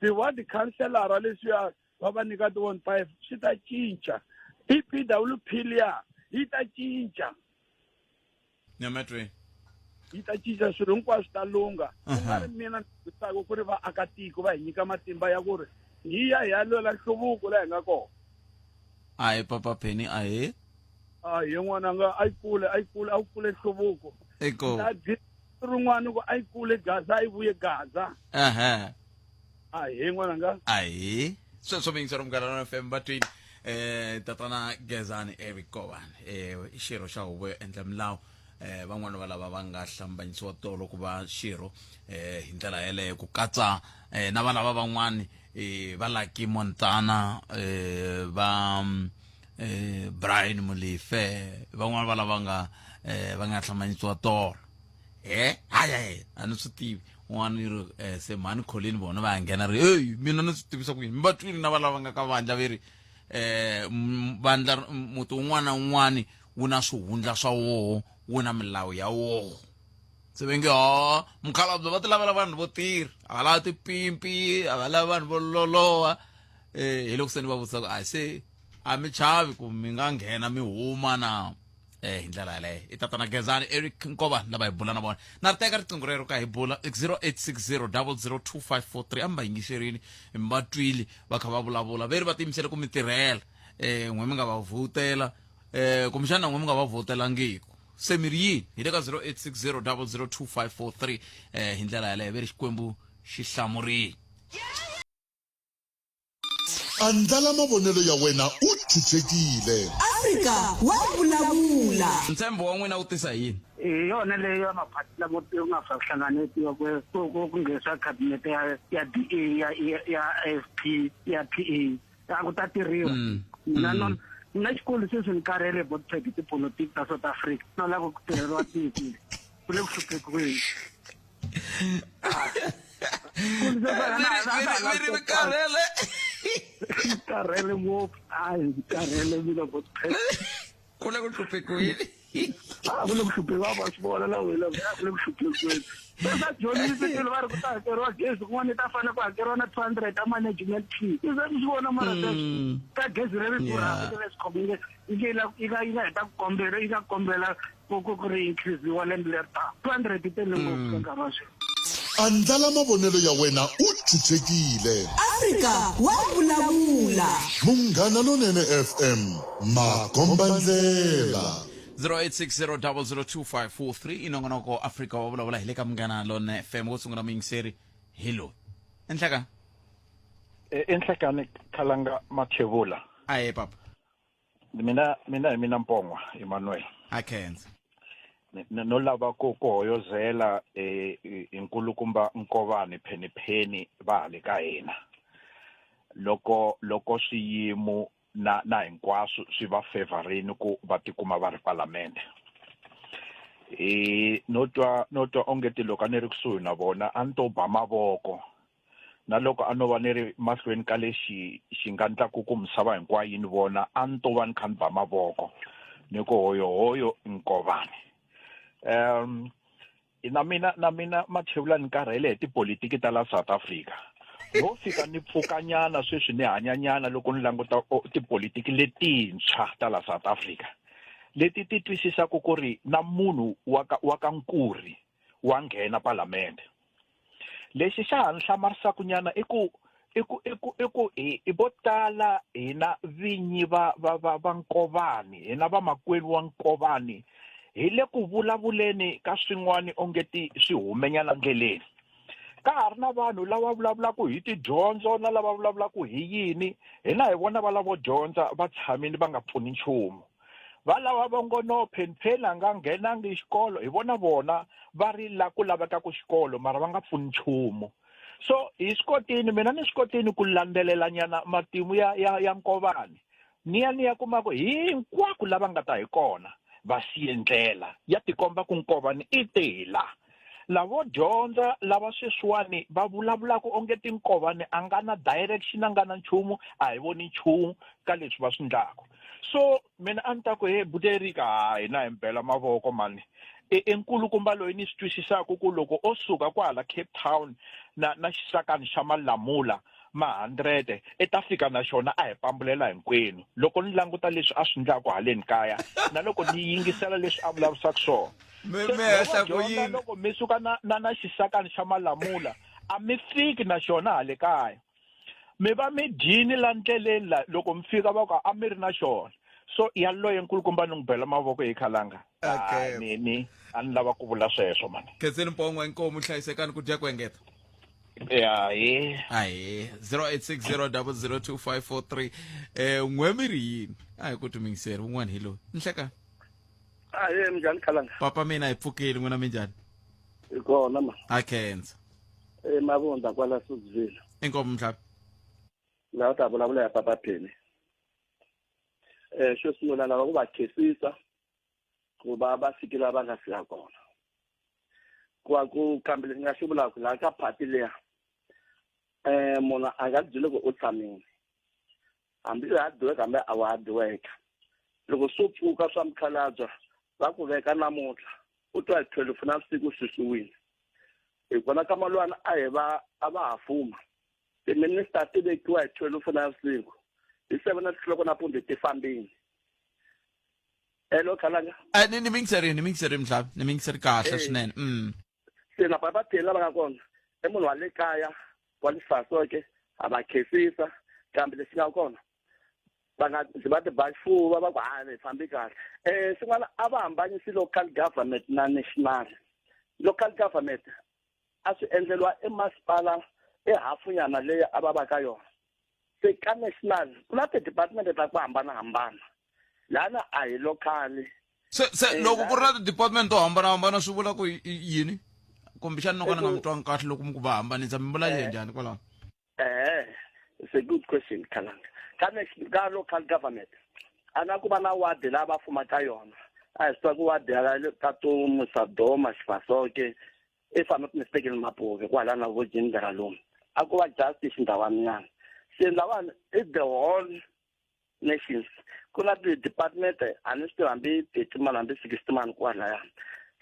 K: Ti-ward councillor leswiya va va nyika ti-one five swi ta cinca. E P W P liya yi ta cinca.
A: Nyametweni.
K: Yi ta cinca swilo hinkwaswo swi ta lungha. Ku nga ri mina ni tirhisaka ku ri vaakatiko va hi nyika matimba ya ku ri hi ya hi ya lwela nhluvuko laha hi nga kona.
A: Ahe papa Penny ahe.
K: Ahe n'wananga a yi kule a yi kule a wu kule nhluvuko.
A: Eko.
K: Na byi rin'wana ku a yi kule Gaza a yi vuye Gaza.
A: Ehe.
K: Ahe n'wananga.
A: Ahe. Sweswo miyingiseri Munghana Lonene FM va twini eh tatana Gezani Eric Kovan eh i xirho xa huvo yo endla milawu eh van'wana va lava va nga hlambanyisiwa tolo ku va xirho eh hi ndlela yeleyo ku katsa eh na valava van'wani eh va Lucky Montana eh va eh Brian Molefe van'wana va lava nga eh va nga hlambanyisiwa tolo he hayi a ni swi tivi un'wana yi ri eh, se mhani kholini vona va ya nghena ri heyi mina ni swi tivisa ku yini mi va twile na va lava nga ka vandla ve ri um vandla muti wun'wana na wun'wani wu na swihundla swa woho wu na milawu ya woho se va nge ha mukhalabye va ti lavela vanhu vo tirha a va lavi tipimpi a va lavi vanhu vo loloha um hi loko se ni va vutisa ku a se a mi chavi ku mi nga nghena mi huma na eh hi ndlela yaleyo i tatana Gezani Eric Nkova lava hi bula na vona na ri teka riqingho rero ka hi bula 0860 002543 a mi va yingiserini mi va twile va kha va vulavula ve ri va tiyimisele ku mi tirhela eh n'we mi nga va vhotela eh kumbexana n'we mi nga va vhotelangiku se mi ri yini hi le ka 0860 002543 eh hi ndlela yaleyo ve ri xikwembu xi hlamurile
B: Andlala mavonelo ya wena u chuchekile.
E: Afrika wa vulavula.
A: Ntshembo wa n'wina wu tisa hi yini?
J: Hi yona leyi ya maphati lamo yo nga fa hlanganetiwa ku ku ku ku nghenisiwa khabinete ya ya DA ya ya ya IFP ya PA a ku ta tirhiwa mina no mina xikolo sweswi ni karhele botpet tipolotiki ta South Africa no lava ku tirheriwa tiko ku le ku hluphekiweni
A: mi karhele
J: karhele ngopfu hayi karhele mina botpet
A: ku le ku hluphekiweni
J: a ku le ku hluphekiwa va swi vona na wena ku le ku hluphekiweni sa dyondzisi va ri ku ta hakeriwa gezi kun'wana yi ta fanele ku hakeriwa na 200 ta management fee i ze mi swi vona mara sweswo ka gezi leri durhaka leri swi khomile yi nga yi nga yi nga heta ku kombela yi nga kombela ku ku ku ri increase-iwa lembe leri taka 200 yi tele ngopfu ka nkarhi wa sweswi.
B: Andlala mavonelo ya wena u chuchekile.
E: Afrika wa vulavula.
B: Munghana Lonene FM, makombandlela.
A: 0860002543 i nongonoko Afrika wa vulavula hi le ka Munghana Lonene FM wo sungula muyingiseri hi loyi. Enhleka.
L: Enhlekani Khalanga Mathebula.
A: Aye papa.
L: Mina hi mina Mpongwa Emmanuel.
A: A khensa.
L: No lava ku hoyozela nkulukumba Nkovani Phenipheni va hale ka hina. Loko swiyimo na hinkwaswo swi va favorini ku va tikuma va ri palamende. No twa onge ti loko a ni ri kusuhi na vona a ni to ba mavoko. Na loko a no va ni ri mahlweni ka lexi xi nga ndlaku ku misava hinkwayo yi ni vona, a ni to va ni kha ni ba mavoko. Ni ku hoyo hoyo Nkovani. Na mina Mathebula ni karhele hi tipolitiki ta la South Africa. No fika ni pfukanyana sweswi ni hanyanyana loko ni languta tipolitiki letintshwa ta la South Africa. Leti ti twisisaka ku ri na munhu wa ka Nkuri wa nghena palamende. Lexi xa ha ni hlamarisaka nyana i ku i vo tala hina vinyi va Nkovani, hina vamakwenu wa Nkovani, hi le ku vulavuleni ka swin'wani onge ti swi humenyana ndleleni. Ka ha ri na vanhu lava vulavulaka hi tidyondzo na lava vulavulaka hi yini, hina hi vona va lavo dyondza va tshamile va nga pfuni nchumu. Va lava va ngo no Phenipheni a nga nghenangi xikolo, hi vona vona va ri la ku lavekaka xikolo mara va nga pfuni nchumu. So hi swi kotini, mina ni swi kotini ku landzelela nyana matimu ya Nkovani. Ni ya kuma ku hinkwako lava nga ta hi kona va siye ndlela ya tikomba ku Nkovani i tela. Lavo dyondza lava sweswiwani va vulavulaka onge ti Nkovani a nga na direction, a nga na nchumu, a hi voni nchumu ka leswi va swi endlaka. So mina a ni ta ku he Buterika, ha hina hi mi bela mavoko mani. I nkulukumba loyi ni swi twisisaka ku loko o suka kwala Cape Town na xisakani xa malamula ma 100 i ta fika na xona a hi pambulela hinkwenu. Loko ni languta leswi a swi endlaka haleni kaya na loko ni yingisela leswi a vulavurisaka swona.
A: Me
L: Se
A: me
L: loko
A: hla ku
L: dyondza
A: yini?
L: loko mi suka na xisakani xa malamula a mi fiki na xona hale kaya. Mi va mi dyini la ndleleni la loko mi fika va ku a mi ri na xona. So yaloye nkulukumba ni n'wi bela mavoko hi Khalanga.
A: Okay.
L: Ni a ni lava ku vula sweswo mani.
A: Khenseni Mpongwa, inkomu hlayisekani ku dya ku engeta.
L: Ya hi.
A: Ahe 0860002543 n'we mi ri yini? A hi ku timingiseri wun'wana hi loyi. Nhleka.
M: Ahe minjhani Khalanga?
A: Papa mina hi pfukile n'wina minjhani?
M: Hi kona ma.
A: A khensa.
M: Mavundza kwala Suzville.
A: Inkomu mhlaba.
M: La ta vulavula ya Papa Pheni. Xo sungula lava ku va khensisa ku va va fikile va nga fika kona. Ku va ku kambe lexi nga xi vulaka laha ka phati liya, munhu a nga byeli ku u tshamile. Hambi u hard work hambi a wu hard work. Loko swo pfuka swa mukhalabye va ku veka namuntlha u twa hi 12 na vusiku susiwile. Hi kona ka malwana a hi va a va ha fuma. Ti-minister ti vekiwa hi 12 na vusiku. Hi 7 o'clock nampundzu ti fambile. Hello Khalanga.
A: Ni mingiseri, ni mingiseri mhlaba, ni mingiseri kahle swinene.
M: Se na papa phela va nga kona. I munhu wa le kaya wa le Fasoke, a va khensisa kambe lexi nga kona va nga ndzi va ti ba xifuva va ku ha ni fambi kahle. Xin'wana a va hambanyisi local government na national. Local government a swi endleriwa emasipala ehafunyana leyi a va va ka yona. Se ka national ku na ti-department ta ku hambanahambana. Lana a hi local.
A: Se loko ku ri na ti-department to hambanahambana swi vula ku yini? Kumbexana no ka ni nga mi twangi kahle loko mi ku va hambanisa, mi vula yini njhani kwalaho?
M: It's a good question, Khalanga. Ka national, ka local government, a na ku va na ward laha va fumaka yona. A hi swi tiva ku ward ya le ka Tomu, Sadoma, Xifasoke, if I'm not mistaken, Mapuve, kwala na vo Jindra lomu. A ku va just xindhawana nyana. Se lawani i the whole nations. Ku na ti-department, a ni swi tivi hambi 30 mani hambi 60 mani kwalaya.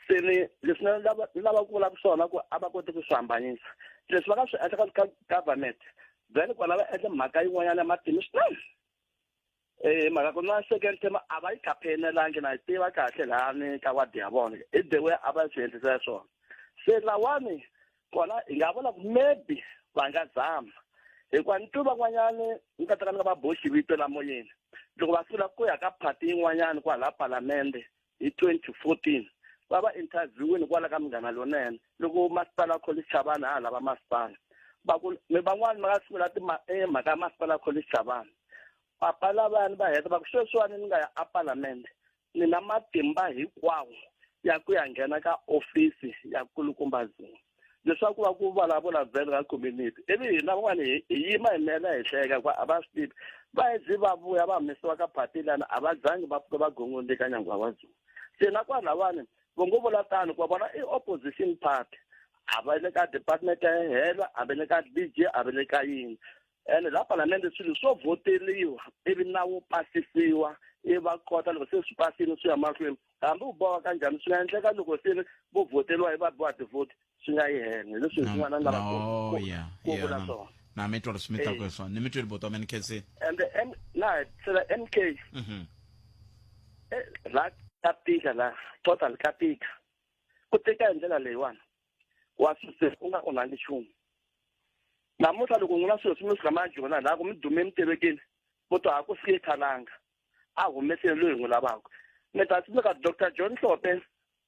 M: Se ni leswi ni lava, ni lava ku vulaka swona ku a va koti ku swi hambanyisa. Leswi va nga swi endla ka government, then kwala va endla mhaka yin'wanyana ya matimu swinene. Mhaka ku na second term a va yi campaign-elangi, na yi tiva kahle lahani ka ward ya vona. I the way a va swi endlisa swona. Se lawani kona hi nga vula ku maybe va nga zama. Hikuva ni twi van'wanyani ni ta teka ni nga va boxi vito la moyeni. Loko va sungula ku ya ka party yin'wanyani kwala palamende hi 2014 va va interview-ini kwala ka Munghana Lonene loko masipala wa College Chavani a ha lava masipala va ku mi van'wani va nga sungula eh, mhaka ya masipala wa College Chavani papa lavayani va heta va ku sweswiwani ni nga ya apalamende ni na matimba hinkwawo ya ku ya nghena ka ofisi ya kulukumba Zuma leswaku va ku vulavula vhele ka community ivi hina van'wana hi yima hi mela hi hleka ku a va swi tivi va zi va vuya va humesiwa ka phati lana a va zangi va pfuka va gongondze ka nyangwa wa Zuma se na kwalawani vo ngo vula tano ku va vona i opposition party a va le ka department ya hela a va le ka dj a va le ka yini ene laha palamende swilo swo vhoteliwa ivi nawu pasisiwa ivi va kota loko se swi pasini swi ya mahlweni hambi u boha kanjhani swi nga endleka loko se vo vhoteliwa hi va boha tivhoti swi nga yi hela hi leswi swin'wana ni lava ku ku vula swona
A: na mi twa leswi mi taka hi swona ni mi tweli boto mi ni khensini
M: and M na tlhela MK eh, la ka tika la total ka tika ku tika hi ndlela leyiwani wa swi u nga onhangi nchumu namuntlha loko n'wina swilo swi mi suka majona laha ku mi dume mi tivekile vo to ha ku fike khalanga a humesile loyi hi n'wi lavaka mi ta tsundzuka dr john hlope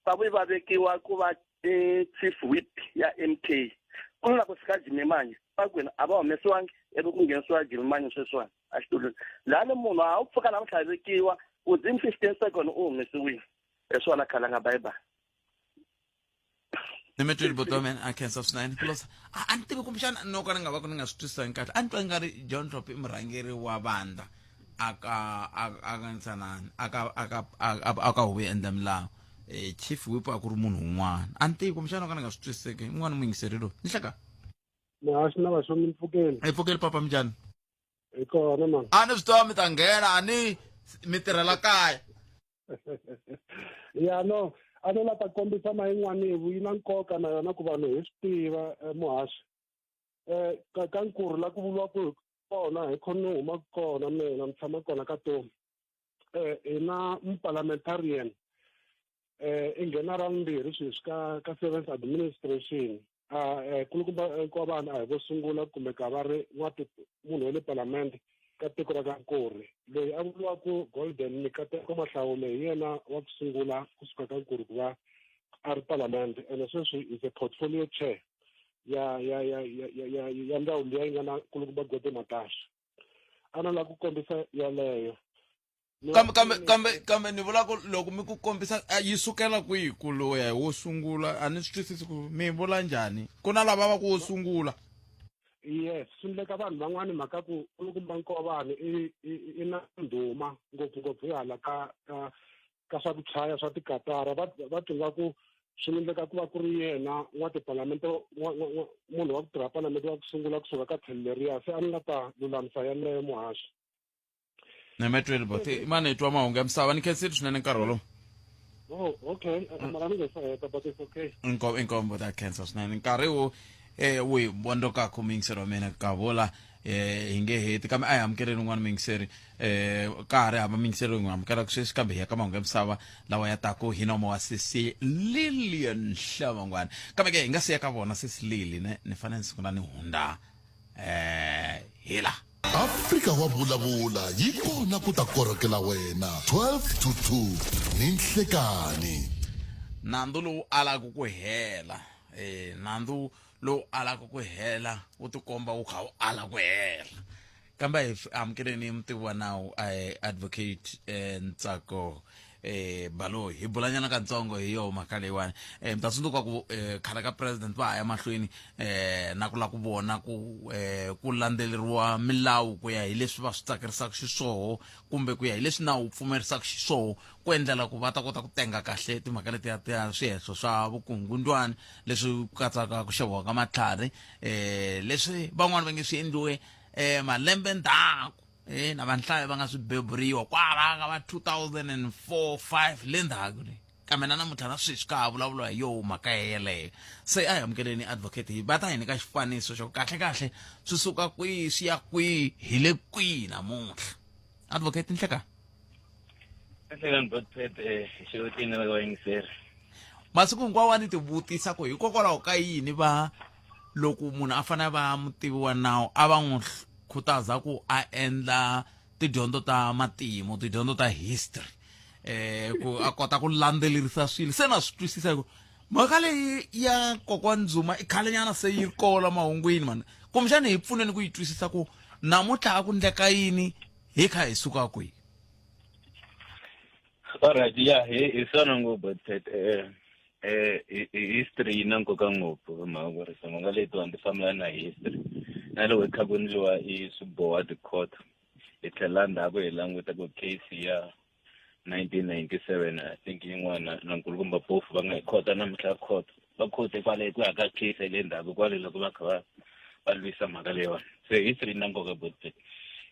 M: va vuye va vekiwa ku va e chief whip ya m k ku na ku fika jimmy manye va kwini a va humesiwangi ivi ku nghenisiwa jimmy manye sweswiwani a xitulwini lani munhu a wu pfuka namuntlha vekiwa within 15 second u humesiwile hi swona khalanga bye bye
A: ni mi twile buti wa mina a khensa swinene plus a ni tivi kumbexana no ka ni nga va ku ni nga swi twisisanga kahle a ni twa nga ri john drop i murhangeri wa vandla aka aka ntsanani aka aka aka huvo yi endla milawu eh chief whip a ku ri munhu un'wana a ni tivi kumbexana no ka ni nga swi twisiseki un'wana muyingiseri loyi ni hleka
N: muhaxi na vaxomi mpfukeni
A: hi pfukeli papa minjhani
N: hi kona mani
A: a ni swi tiva mi ta nghena a ni mi tirhela kaya
N: ya no a no la ta kombisa na yin'wanivu yi na nkoka na yona ku vanhu hi swi tiva eh, muhaxi um ka ka nkurhu la ku vuriwa ku kona hi khoni ni humaka kona mina ni tshama kona ka tomu um hi na muparliamentarian um i nghena ra vumbirhi sweswi ka ka seventh administration a eh, kulukumba eh, kwa vanhu a hi vo sungula kumbe ka va ri munhu wa le palamende ka tiko ra ka nkurhi loyi a vuriwaku golden mikateko mahlawule hi yena wa ku sungula kusuka ka nkurhi ku va a ri palamende ene sweswi is a portfolio chair ya ya ya ya ya ya ndzawulo leyi nga na kulukumba gode matasha a na lava ku kombisa yaleyo
A: kambe kambe kambe kambe ni vula ku loko mi ku kombisa yi sukela kwihi ku loya hi wo sungula a ni swi twisisi ku mi vula njhani ku na lava va ku wo sungula
N: yes swi ndleka vanhu van'wani mhaka ku kulukumba nkovani i i na ndhuma ngopfungopfu hi hala ka ka ka swa ku chaya swa tikatara va va twi nga ku swi endleka ku va ku ri yena n'watipalamende munhu wa ku tirha palamende wa ku sungula kusuka ka tlhelo leriya se a ni nga ta lulamisa yaleyo muhaxi
A: Nemetweli boti mani hi twa mahungu ya misava ni khensile swinene nkarhi wolowo
N: Oh, okay. Mara ni nge se heta, but it's okay.
A: Inkomo inkomo ta khensa swinene nkarhi wo eh wu hi vondokaka muyingiseri wa mina ka vula eh hi nge heti kambe a hi amukeleni un'wana muyingiseri eh ka ha ri hava muyingiseri loyi n'wi amukelaka sweswi kambe hi ya ka mahungu ya misava lawa ya taku hi nomo wa sesi Lilian Hlabangwana kambe ke hi nga siya ka vona sesi Lili ne ni fanele ni sungula ni hundza eh hi la
B: Afrika wa vulavula yi kona ku ta korhokela wena 12 to 2 ni nhlekani.
A: Nandzu lowu alaka ku hela eh nandzu lowu alaka ku hela wu tikomba wu kha wu ala ku hela kambe hi amukeleni mutivi wa nawu eh, advocate eh, Ntsako eh baloyi hi bulanyana katsongo hi yoho mhaka leyiwani eh mi ta tsundzuka ku eh, khale ka president va ha ya mahlweni eh na ku lava ku vona ku eh ku landzeleriwa milawu ku ya hi leswi va swi tsakerisaka xiswoho kumbe ku ya hi leswi nawu wu pfumerisaka xiswoho ku endlela ku va ta kota ku tenga kahle timhaka letiya ta swihehlo swa vukungundwani leswi katsaka ku xaviwa ka matlhari eh leswi van'wani va nge swi endliwe eh malembe ndzhaku eh na vanhlayo va nga swi beburiwa kwala ka va 2004 5 le ndzhaku le kambe na namuntlha na sweswi ka ha vulavuriwa hi yoho mhaka yeleyo se a hi amukeleni advocate hi va ta hi nyika xifaniso xo kahle kahle swi suka kwihi swi ya kwihi hi le kwihi namuntlha advocate nhleka
O: Nhlekani Botpet eh xewetini va vayingiseri.
A: Masiku hinkwawo a ni tivutisa ku hikokwalaho ka yini va loko munhu a fanele a va mutivi wa nawu a va n'wi khutaza ku a endla tidyondzo ta matimu tidyondzo ta history. eh ku a kota ku landzelerisa swilo se na swi twisisa ku mhaka leyi ya kokwani Zuma i khalenyana se yi kola mahungwini mani kumbexani hi pfuneni ku yi twisisa ku namuntlha a ku ndleka yini hi kha hi suka kwihi
O: Alright, ya hi hi swona ngopfu Ted eh eh history yi na nkoka ngopfu hi mhaka ku ri timhaka letiwani ti fambelana na history na loko hi kha ku endliwa i swiboha ti-court hi tlhela ndzhaku hi languta ku case ya 1997 I think yin'wana na nkulukumba Mpofu va nga hi khota namuntlha court va khote kwale ku ya ka case ya le ndzhaku kwale loko va kha va va lwisa mhaka leyiwani se history yi na nkoka botpet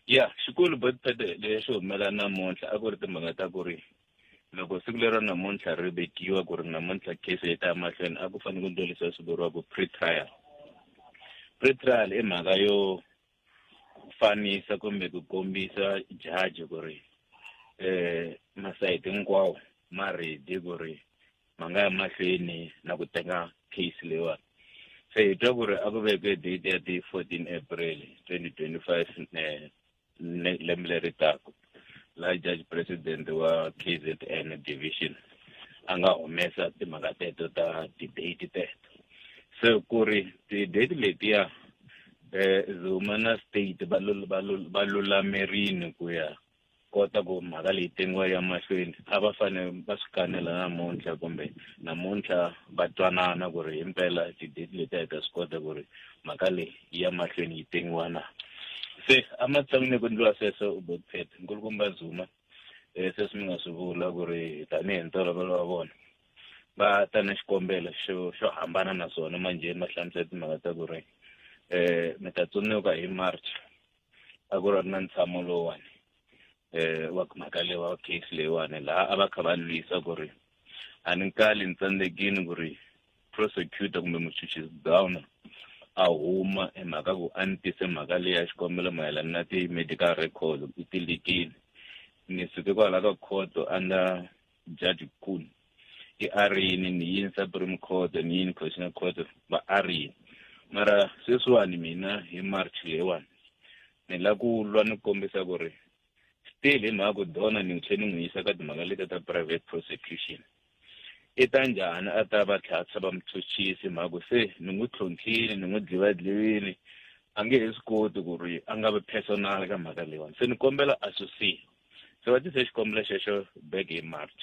O: ya xikulu botpet lexi humelela namuntlha a ku ri timhaka ta ku ri loko siku lero namuntlha ri vekiwa ku ri namuntlha case yi ta ya mahlweni a ku fanele ku endliwa leswi swi vuriwaka pre-trial pre-trial i mhaka yo fanisa kumbe ku kombisa judge ku ri eh masayiti hinkwawo ma ready ku ri ma nga ya mahlweni na ku tenga case leyiwani se hi twa ku ri a ku vekiwe date ya ti 14 April 2025 eh, lembe leri taka laha judge president wa KZN division a nga humesa timhaka teto ta ti-date teto se ku ri ti-date letiya eh Zuma na state va va lulamerini ku ya kota ku mhaka leyi tengiwa ya mahlweni a va fanele va swi kanela namuntlha kumbe namuntlha va twanana ku ri himpela ti-date leti a hi ta swi kota ku ri mhaka leyi yi ya mahlweni yi tengiwa na se ematshan'wini ku endliwa sweswo botpet nkulukumba zuma um sweswi mi nga swi vula ku ri tanihi ntolovelo wa vona va ta na xikombelo xo xo hambana na swona manjheni va hlamusela timhaka ta ku ri um mi ta tsundzuka hi march a ku ri na ntshamo lowuwani eh wa mhaka leyi wa case leyiwani laha a va kha va lwisa ku ri a ni kali ni tsandzekini ku ri prosecutor kumbe muchuchisi downer a huma hi mhaka ku a ni tise mhaka leyi ya xikombelo mayelana na ti-medical records i ti likile ni suke kwala ka khoto under judge Kuhn i arini ni yini supreme court ni yini constitutional court va arini mara sweswiwani mina hi march leyiwani ni la ku lwa ni kombisa ku ri still hi mhaka ku dona ni tlhe ni n'wi yisa ka timhaka leti ta private prosecution i ta njhani a ta va tlhatlha va muchuchisi mhaka ku se ni n'wi tlhontlhile ni n'wi dlivadlivile a nge he swi koti ku ri a nga vi personal ka mhaka leyiwani se ni kombela a susiwa se va tise xikombelo xexo back hi march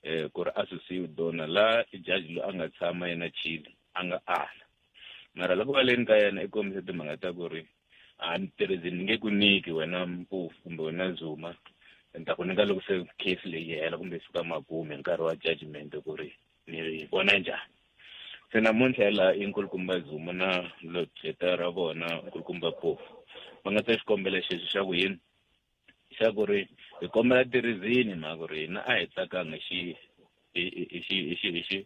O: eh ku ri a susiwi dona la judge loyi a nga tshama yena chile a nga ala mara loko va leni ka yena i kombise timhaka ta ku ri a ni tirhisi ni nge ku nyiki wena mpofu kumbe wena zuma ni ta ku nyika loko se case leyi hela kumbe fika makumu hi nkarhi wa judgment ku ri ni vona njhani se namuntlha hi laha i nkulukumba zuma na logqweta ra vona nkulukumba mpofu va nga ta xikombelo xexo xa ku yini xa ku ri hi kombela tirizini mhaka ku ri hina a hi tsakanga xi hi hi xi hi xi hi xi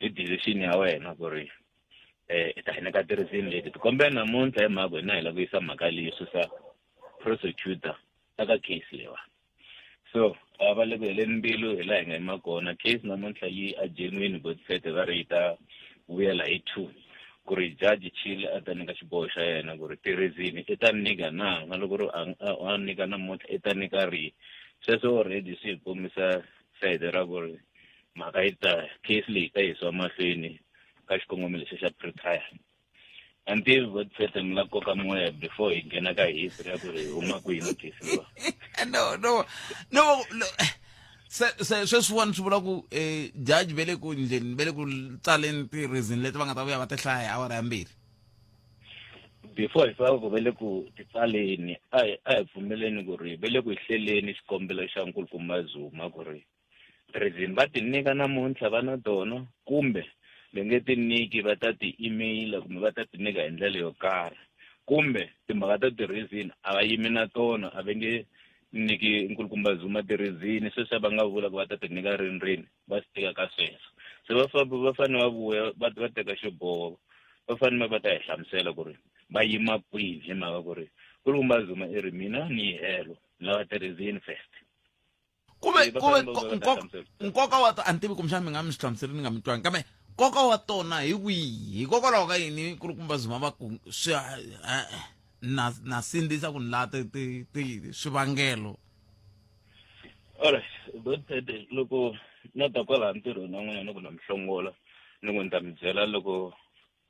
O: hi decision ya wena ku ri eh i ta hi nyika tirizini leti ti kombela namuntlha hi mhaka ku hina hi lava ku yisa mhaka leyi susa prosecutor eka case leyiwani so a va le ku heleni mbilu hi laha hi nga yima kona case namuntlha yi adjourniwini botfete va ri yi ta vuyela hi 2 ku ri judge Chile a ta nyika xiboho xa yena ku ri ti-reason i ta nyika na na loko ri a nyika namuntlha i ta nyika rihi sweswo already swi hi kombisa sayiti ra ku ri mhaka yi ta case leyi ta yisiwa mahlweni ka xikongomelo lexi xa pre-trial a ni tivi godfete mi la koka moya before hi nghena ka history ya ku ri hi huma kwini case leyiwa
A: no no no no se se sweswiwani swi vula ku eh judge ve le ku ndleni ve le ku tsaleni ti-reason leti va nga ta vuya va ti hlaya hi awara ya mbirhi
O: before hi fika ku ve le ku titsaleni a hi a hi pfumeleni ku ri ve le ku hleleni xikombelo xa nkulukumba Zuma ku ri reason va ti nyika namuntlha va na tona kumbe va nge ti nyiki va ta ti email kumbe va ta ti nyika hi ndlela yo karhi kumbe timhaka ta ti-reason a va yimi na tona a va nge nyiki nkulukumba Zuma ti-reason sweswi va nga vula ku va ta ti nyika rini rini va swi teka ka sweswo se va va fanele va vuya va va teka xiboho va fanele va ta hi hlamusela ku ri va yima kwini hi mhaka ku ri nkulukumba Zuma i ri mina ni helo ni lava ti-reason first
A: kuve kuve nkoka wa a ni tivi kumbexana mi nga mi swi hlamuseli ni nga mi twangi kambe nkoka wa tona hi wihi hikokwalaho ka yini kulukumba Zuma va ku swi na na sindzisa ku ni laha ti ti ti swivangelo.
O: Alright, Botpete loko na ta kwalaha ntirhweni wa n'wina ni ku na mi hlongola ni ku ni ta mi byela loko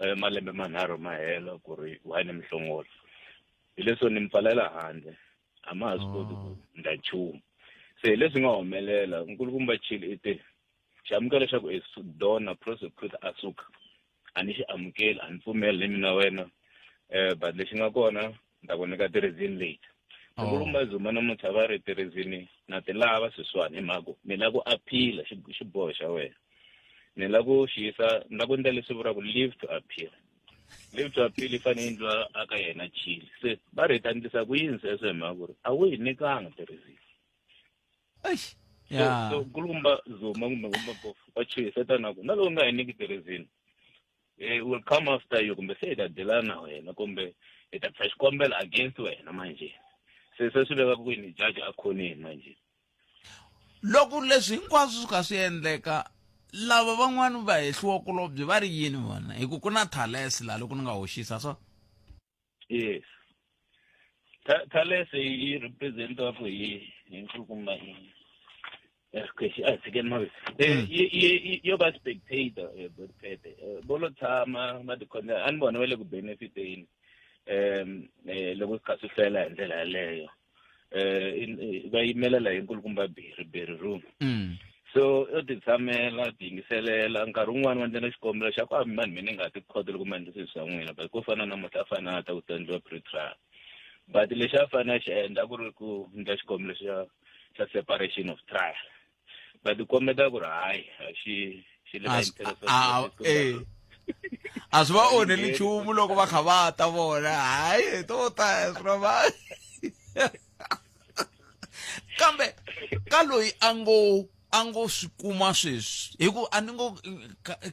O: eh, malembe manharhu ma hela ku ri why ni mi hlongola hi leswo ni mi pfalela handle a ma ha swi koti ku ndla nchumu se hi leswi nga humelela nkulukumba chili i te xi amukela leswaku i dona prosecutor a suka a ni xi amukeli a ni pfumeli ni mina wena um but lexi nga kona ni ta ku nyika ti-reason leti
A: Oh.
O: nkulukumba zuma namuntlha va ri ti-reason na ti lava sweswiwani hi mhaka ku ni lava ku aphila xiboho xa wena ni lava ku xi yisa ni lava ku endla leswi vuriwaka leave to appeal leave to appeal yi fanele yi endliwa aka yena chile se va ri hi ta endlisa ku yini sweswo hi mhaka ku ri a wu hi nyikanga ti-reason
A: Eish.
O: so
A: Ya.
O: so nkulukumba zuma kumbe kumba bofu va chuhiseta na ku na loko u nga hi nyiki ti-reason eh, will come after you kumbe se hi ta dilana na wena kumbe hi ta pfa xikombelo against wena manje se se swi veka ku yini judge a khoneni manje
A: loko leswi hinkwaswo swi kha swi endleka lava van'wani va hehliwa kulobye va ri yini vona hi ku ku na thalesi laha loko ni nga hoxisa so
O: yes Thalese yi representiwa hi hi nkulukumba hi okay a tshikeni mavito eh, mm. yo va spectator eh, botpete eh, vo lo tshama va tikhonela a ni vona va le ku benefiteni um loko swi kha swi hlwela hi ndlela yaleyo eh va yimelela hi nkulukumba Berry Berry room mm. so yo ti tshamela ti yingiselela nkarhi wun'wani va ndlela xikombelo xa ku a mani mina ni nga ti khoto loko ma endla swilo swa n'wina but ko fana namuntlha a fanele a ta ku ta endliwa pre-trial but lexi a fanele a xi endla a ku ri ku endla xikombelo xa xa separation of trial but kombeta ku ri hayi a xi xi le ka interest of
A: eh. a swi va onheli nchumu loko va kha va ta vona hayi to ta swi va kambe ka loyi a ngo a ngo swi kuma sweswi hi ku a ni ngo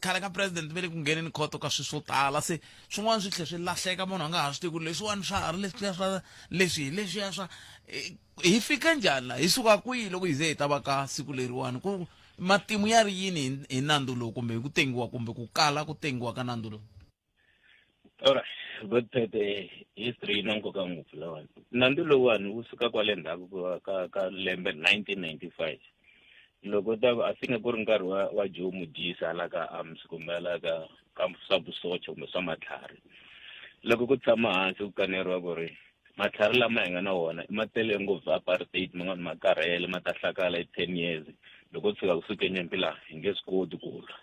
A: khale ka president ve le ku ngheneni khoto ka swilo swo tala se swin'wana swi tlhe swi lahleka munhu a nga ha swi tivi ku leswiwani swa ha ri leswiya swa leswi hi leswiya swa eh, hi fika njhani la hi suka kwihi loko hi ze hi ta va ka siku leriwani ku matimu ya ri yini hi nandzu lowu kumbe hi ku tengiwa kumbe ku kala ku tengiwa ka nandzu lowu
O: Alright, good Pepe, history yi na nkoka ngopfu lawani. Nandzu lowuwani wu suka kwale ndzhaku ka ka ka lembe 1995. Loko ta ku a singa ku ri nkarhi wa wa Joe Modise hala ka arms kumbe hala ka ka swa vusocha kumbe swa matlhari. Loko ku tshama hansi ku kaneriwa ku ri matlhari lama hi nga na wona i ma tele ngopfu apartheid man'wana ma karhele ma ta hlakala hi 10 years. Loko tshuka ku suke nyimpi laha hi nge swi koti ku lwa.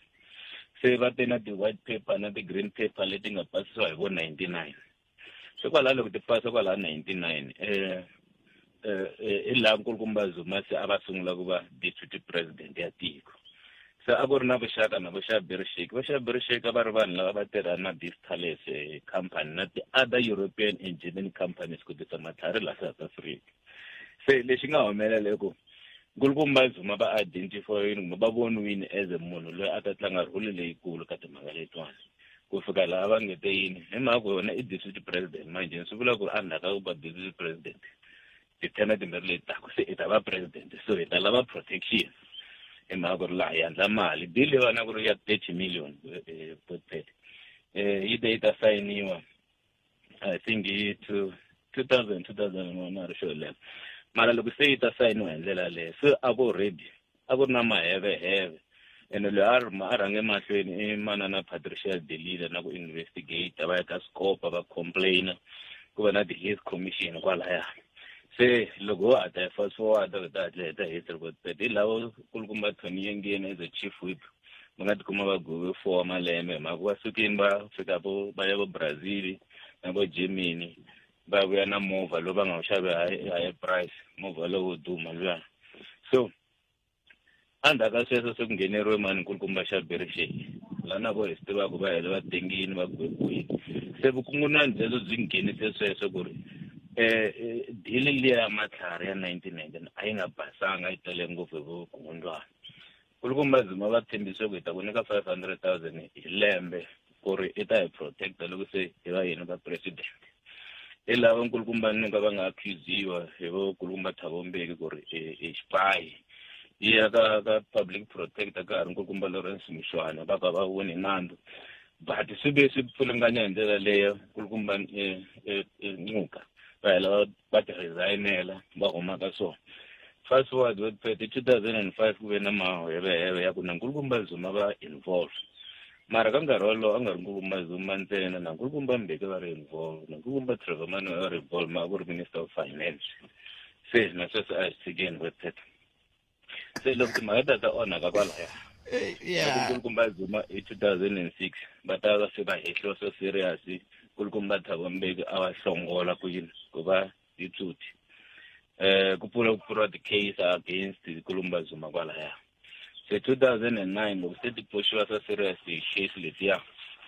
O: Se va te na ti-white paper na ti-green paper leti nga pasisiwa hi vo 99 se kwalaho loko ti pasa kwalaho 99 eh eh i laha nkulukumba Zuma se a va sungula ku va deputy president ya tiko se a ku ri na vuxaka na vo Shabir Sheikh vo Shabir Sheikh a va ri vanhu lava va tirha na this Thales eh, company na ti-other European and German companies ku tisa matlhari la South Africa se lexi nga humelela i ku Nkulukumba Zuma va identify-ini kumbe va voniwini as a munhu loyi a ta tlanga role leyikulu ka timhaka letiwani ku fika laha va nge te yini hi mhaka ku yona i deputy president manje swi vula ku ri endzhaku ka ku va deputy president ti-term timbirhi leti taka se i ta va president so hi ta lava protection hi mhaka ku ri laha hi endla mali deal leyiwani a ku ri ya 30 million eh, eh, yi te yi ta sayiniwa I think hi 2000 2001 a ri sure lembe mara loko se yi ta sayiniwa hi ndlela yaleyo se a ku ready a ku ri na maheveheve ene loyi a ri a rhange mahlweni i manana Patricia de Lille na ku investigate va ya ka scopa va complaina ku va na ti-heath commission kwalaya se loko ho hatla hi fast forward hi ta hatla hi ta history but hi lava kulukumba Tony Yengeni as a chief whip va nga tikuma va gove four wa malembe hi mhaka va sukile va fika vo va ya vo Brazil na vo Germany va vuya na movha lowu va nga wu xavi hi higher price movha lowo duma luya so endzhaku ka sweswo se ku ngheneriwe mani nkulukumba xa Berishek laha na vo hi swi tivaka va hele va tengile va gwebiwile se vukungundzwani byebyo byi nghenise sweswo ku ri eh dili liya ya matlhari ya 1999 a yi nga basanga yi tele ngopfu hi vukungundzwani Nkulukumba Zuma va tshembise ku hi ta ku nyika 500,000 hi lembe ku ri i ta hi protecta loko se hi va hina va president. Hi lava nkulukumba Nuka va nga accusiwa hi vo nkulukumba Thabo Mbeki ku ri i xipayi. Yi ya ka ka public protector ka ha ri nkulukumba Lawrence Mushwana va ka va voni nandzu. But swi ve swi pfulunganya hi ndlela leyo nkulukumba Ncuka va hela va ti resignela va huma ka swona. Fast forward webpet hi 2005 ku ve na maheveheve ya ku na nkulukumba Zuma va involved. Mara ka nkarhi wolowo a nga ri nkulukumba Zuma ntsena na nkulukumba Mbeki va ri involved na nkulukumba Trevor Manuel va ri involved ma ku ri minister of finance. Se na sweswo a hi tshikeni webpet. Se loko timhaka ta ta onhaka kwalaya
A: Yeah.
O: Nkulukumba Zuma hi 2006 va ta va se va hehliwa swo serious nkulukumba Thabo Mbeki a va hlongola ku yini ku va hi tsutsi eh ku pfula ku pfuriwa ti-case against Kulumba Zuma kwalaya se 2009 loko se ti pfuxiwa swa serious ti-case letiya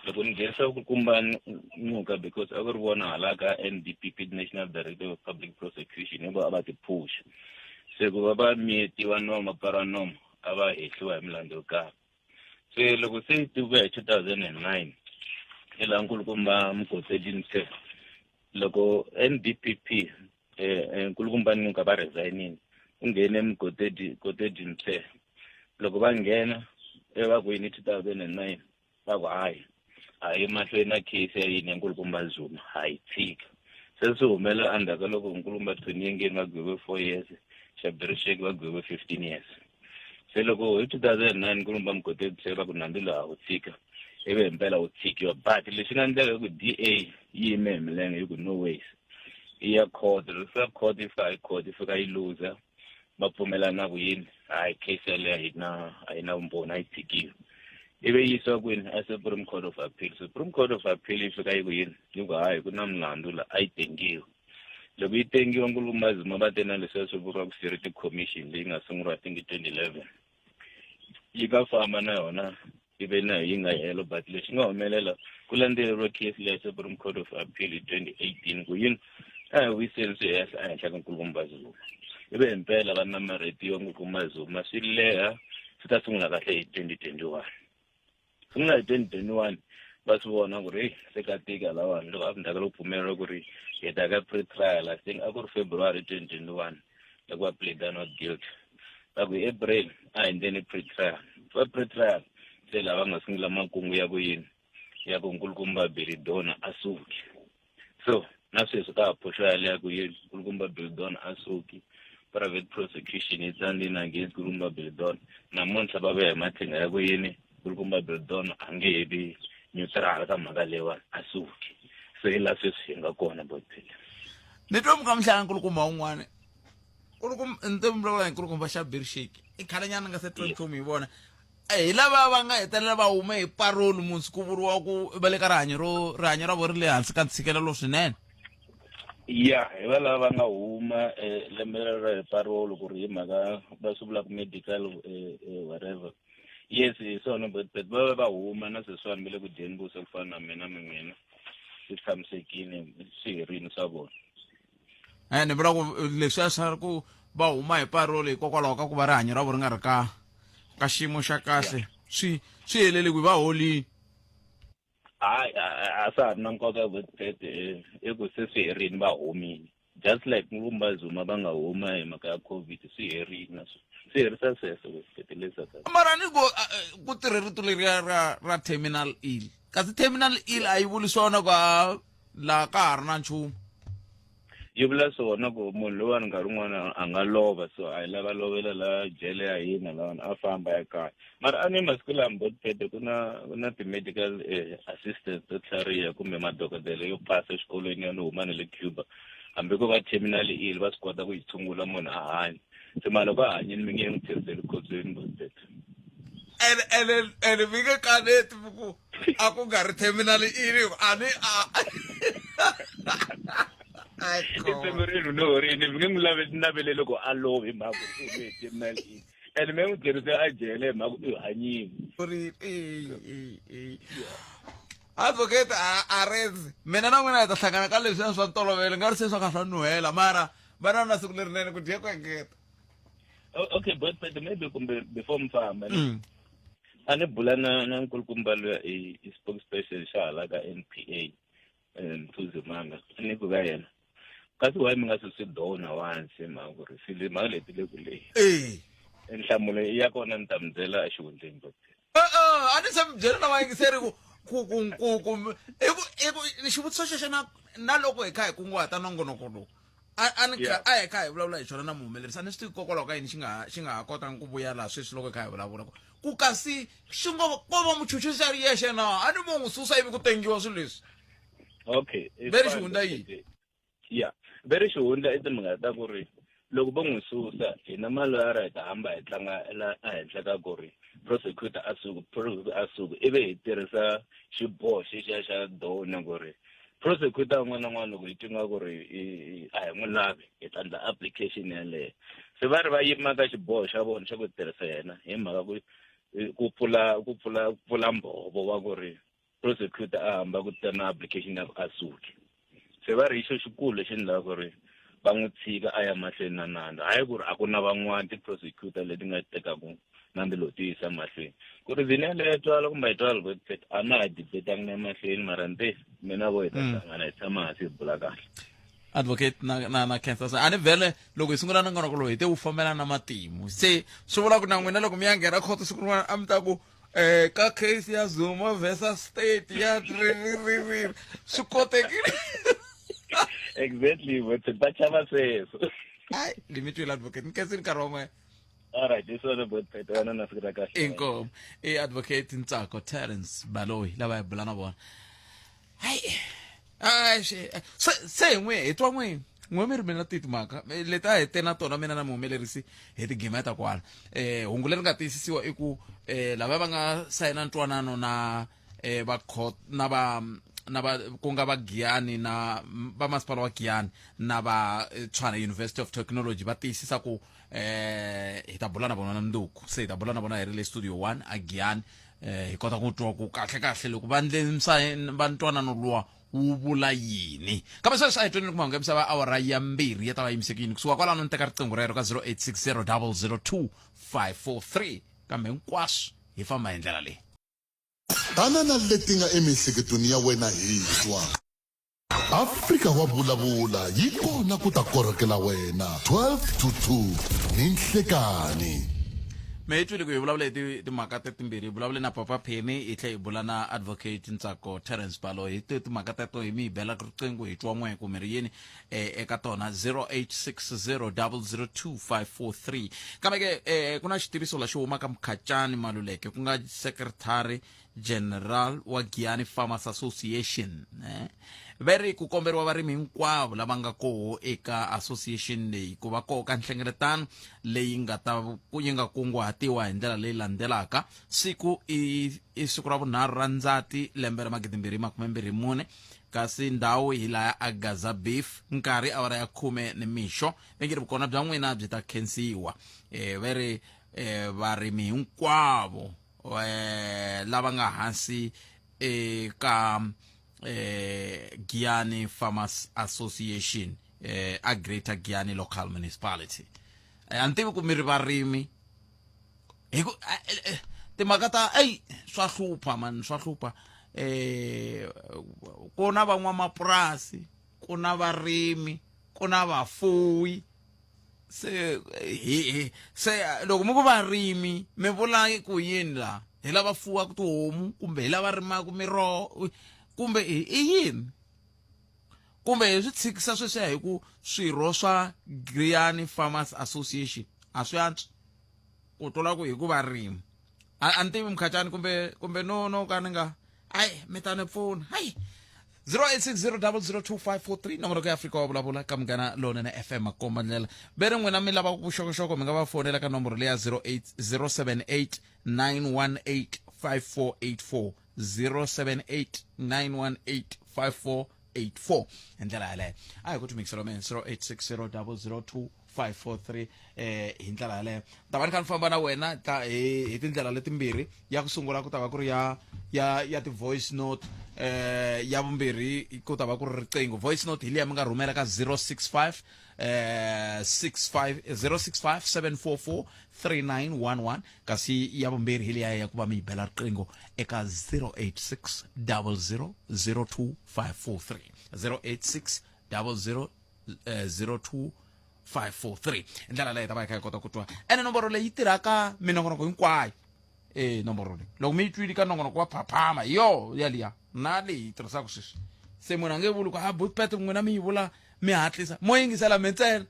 O: loko ni nghenisa ku kumba nyuka because a ku ri vona hala ka NDPP National Director of Public Prosecution hi vo a va ti phusha se ku va va miyetiwa nomo para nomo a va hehliwa hi milandzu yo karhi se loko se yi tiviwa hi 2009 hi laha nkulukumba Mokotedi Mpshe loko NDPP eh, eh nkulukumba Nuka va resignini u nghene Mokotedi Kotedi Mpshe loko va nghena va ku yini 2009 va ku hayi a yi mahlweni na case ya yini ya nkulukumba Zuma ha yi tshika se swi humelela endzhaku ka loko nkulukumba Tony Yengeni va gweviwe 4 years Shabir Sheikh va gweviwe 15 years se loko hi 2009 nkulukumba Mokotedi se va ku nandzu lowu a wu tshika ivi hi mpela wu tshikiwa but lexi nga endleka i ku DA yi yime hi milenge yi ku no ways yi ya court loko fika court yi fika hi court yi fika yi luza va pfumelana ku yini hayi case yaleyo a yi na a yi na vumbhoni a yi tshikiwi ivi yi yisiwa kwini a Supreme Court of Appeal Supreme Court of Appeal yi fika yi ku yini yi ku hayi ku na mlandzu la a yi tengiwi loko yi tengiwa nkulukumba Zuma va te na leswiya swi vuriwaka Security Commission leyi nga sunguriwa I think hi 2011 yi nga famba na yona yi ve na yi nga helo but lexi nga humelela ku landzeleriwa case leya Supreme Court of Appeal hi 2018 ku yini a hi wiseni swi hehla ehenhla ka nkulukumba Zuma ivi hi mpela va namarhetiwa nkulukumba Zuma swi leha swi ta sungula kahle hi 2021 sungula hi 2021 va swi vona ku ri heyi se ka tika lawani loko a ndzhaku loko pfumeleriwa ku ri hi ta ka pre-trial I think a ku ri February 2021 loko va plead not guilty va ku hi April a hi endleni pre-trial va pre-trial se lava nga sungula makungu ya ku yini ya ku nkulukumba Billy Dona a suki so na sweswi ka ha phoxo yaleyo ku yini nkulukumba Billy Dona a suki private prosecution yi tsandzile against nkulukumba Billy Dona namuntlha va vuya hi matlhinga ya ku yini nkulukumba Billy Dona a nge he vi neutral ka mhaka leyiwani a suki se hi laha sweswi hi nga kona botile
A: ni twa muka mihlanga nkulukumba un'wana nkulukumba ni te vulavula hi nkulukumba xa Birshake i khalenyana nga se twa nchumu hi vona hi lava va nga hetelela va hume hi parole musi ku vuriwa ku va le ka rihanyo ro rihanyo ra vo ri le hansi ka ntshikelelo swinene
O: ya hi va lava va nga huma eh, lembe rero hi parole ku ri hi mhaka va swi vulaka medical eh, eh, whatever yes hi swona but but va va va huma na sweswiwani va le ku dyeni vuswa ku fana na mina mi n'wina swi tshamisekile swi herini swa vona
A: eh ni vula ku leswiya swa ku va huma hi parole hikokwalaho ka ku va rihanyo ra vo ri nga ri ka ka xiyimo xa kahle swi swi helele kwi va holini
O: hayi a swa ha ri na nkoka vutete i ku se swi herini va humile just like Ngulumba Zuma va nga huma hi mhaka ya COVID swi herile na swi herisa sweswo vutete leswi
A: mara ni ku ku tirhe rito leriya ra ra terminal ill kasi terminal ill a yi vuli swona ku a laha ka ha ri na nchumu
O: yi vula swona ku munhu loyiwani nkarhi wun'wana a nga lova so a yi lava lovela la jele ya hina lawani a famba ya kaya mara a ni masiku lama botpete ku na ku na ti-medical eh, assistance to tlhariha kumbe madokodela yo pasa exikolweni ya no huma na le Cuba hambi ko va terminal ill va swi kota ku yi tshungula munhu a hanya se mara loko a hanyini mi nge n'wi tlheriseli khotsweni botpete
A: ene ene ene mi nge kaneti mi ku a ku nga ri terminal ill a ni a
O: i tsemerini no rini mi nge n'wi lave naveleli ku a lovi hi mhaka ku u hume hi terminal ill and mi n'wi tlherise a jele hi mhaka u hanyile
A: advocate a rendzi mina na n'wina hi ta hlangana ka leswiya swa ntolovelo nga ri se swa kha swa nuhela mara va na na siku lerinene ku dye ku engeta
O: okay but but maybe kumbe before mi famba a ni bula na na nkulukumba luya i i spokesperson xa hala ka N_P_A Mthunzi Manga a ni ku ka yena kasi why mi nga susi dona once hi mhaka ku ri swilo mhaka leti le ku leyi nhlamulo ya kona ni ta mi byela exihundleni but
A: a ni se mi byela na vayingiseri ku ku ku ku ku i ku i ku xivutiso xexo na na loko hi kha hi kunguhata nongonoko lowu A a ni kha a hi kha hi vulavula hi xona na muhumelerisi a ni swi tivi hikokwalaho ka yini xi nga xi nga ha kotanga ku vuya laha sweswi loko hi kha hi vulavula ku ku kasi xi ngo ko va muchuchisi a ri yexe na a ni vo n'wi susa ivi ku tengiwa swilo leswi
O: okay
A: ve ri xihundla yini
O: ya ve ri xihundla i timhaka ta ku ri loko vo n'wi susa hina maloyara hi ta hamba hi tlanga la ehenhla ka ku ri prosecutor a suku prosecutor a suku ivi hi tirhisa xiboho xexiya xa dona ku ri prosecutor un'wana na un'wana loko hi twi nga ku ri a hi n'wi lavi hi ta endla application yeleyo se va ri va yima ka xiboho xa vona xa ku tirhisa yena hi mhaka ku ku pfula ku pfula ku pfula mbhovo wa ku ri prosecutor a hamba ku ta na application ya ku a suki se va ri hi xo xikulu lexi endlaka ku ri va n'wi tshika a ya mahlweni na nandzu hayi ku ri a ku na van'wana ti-prosecutor leti nga tekaka nandzu lowu ti yisa mahlweni ku ri zini yaleyo twala kumbe a yi twali but a na ha debate-angi na mahlweni mara nte mina vo hi ta hlangana hi tshama hansi hi bula kahle
A: advocate na na na cancer a ni vhele loko hi sungula nongonoko lowu hi te wu fambelana na matimu se swi vula ku na n'wina loko mi ya nghena khoto siku rin'wana a mi ta ku eh ka case ya Zuma versus state ya ri swi kotekile
O: exactly but va chava sweswo
A: hayi ni mi twile advocate ni khensile nkarhi wa n'wena
O: all right this was about phetho wena na siku ra kahle
A: inkomu i advocate Ntsako Terence Baloyi lava hi bula na vona hayi hayi se se hi n'we hi twa n'we n'we mi ri mina ti timhaka leti a hi te na tona mina na muhumelerisi hi tigimeta kwala um hungu leri nga tiyisisiwa i ku um lava va nga sayina ntwanano na um va court na va na va ku nga va Giyani na va masipala wa Giyani na va Tshwane University of Technology va tiyisisa ku eh hi ta bula na vona mundzuku se hi ta bula na vona hi ri le studio 1 a Giyani eh hi kota ku twa ku kahle kahle loko va ndle va ntwanano luwa wu vula yini kambe sweswi a hi tweni ku mahungu ya misava awara ya mbirhi ya ta va yimisekini kusuka kwalano ni teka riqingho rero ka 0860 002 543 kambe hinkwaswo hi famba hi ndlela leyi
B: Tana na leti nga emiehleketweni ya wena hi twa. Afrika wa vulavula yi kona ku ta korhokela wena 12 to 2 ni nhlekani.
A: Me hi twile ku hi vulavule hi timhaka te timbirhi hi vulavule na papa Penny hi tlhe hi bula na advocate Ntsako Terence Balo hi te timhaka teto hi mi hi belaka riqingho hi twa n'we ku mi ri yini eh, eka tona 0860002543 kambe ke eh, ku na xitiviso lexi humaka Mkhacani Maluleke ku nga secretary general wa Giyani Farmers Association eh? ve ri ku komberiwa varimi hinkwavo lava nga koho eka association leyi ku va koho ka nhlengeletano leyi nga ta yi nga kunguhatiwa hi ndlela leyi landzelaka siku i, i siku ra vunharhu ra ndzati lembe ra magidimbirhi makumembirhi mune kasi ndhawu hi laya a gaza beef nkarhi awara ya khume ni mixo va nge ri vukona bya n'wina byi ta khensiwa um va ri um varimi hinkwavo eh lava nga hansi eka eh Giyani Farmers Association eh a Greater Giyani Local Municipality eh, a ni tivi ku mi ri varimi hi ku eh, eh, timhaka ta eyi swa hlupha mani swa hlupha eh ku na van'wamapurasi ku na varimi ku na vafuwi se hi hi se loko mi ku varimi mi vula ku yini la hi lava fuwaka tihomu kumbe hi lava rimaka miroho kumbe i yini kumbe hi swi tshikisa sweswiya hi ku swirho swa Giyani Farmers Association a swi antswi ku tlula ku hi ku varimi a ni tivi mkhacani kumbe kumbe no no ka ni nga hayi mi ta ni pfuna hayi 0860002543 nomoro ya Afrika wa vulavula ka munghana lonene FM makomba ndlela ve ri n'wina mi lava vuxokoxoko mi nga va fonela ka nomboro leya 08078 918 5484 078 918 5484 hi ndlela yaleyo a hi ku timikiselo mina 0860 543 eh hi ndlela yaleyo ta va ni kha ni famba na wena ta hi hi tindlela letimbirhi ya ku sungula ku ta va ku ri ya ya ya ti-voice note eh ya vumbirhi ku ta va ku ri riqingho voice note hi liya mi nga rhumela ka 065 eh 65 065 744 3911 kasi ya vumbirhi hi liya ya ku va mi yi bela riqingho eka 086 00 02543 086 00 02 543 hi ndlela leyi ta va hi kha hi kota ku twa ene nomboro leyi yi tirhaka minongonoko hinkwayo e nomboro leyi loko mi yi twile ka nongonoko wa phaphama hi yo yaliya na leyi yi tirhisaka sweswi se munhu a nge vuli ku a butpet n'wina mi yi vula Mi hatlisa mo yingisela mi ntsena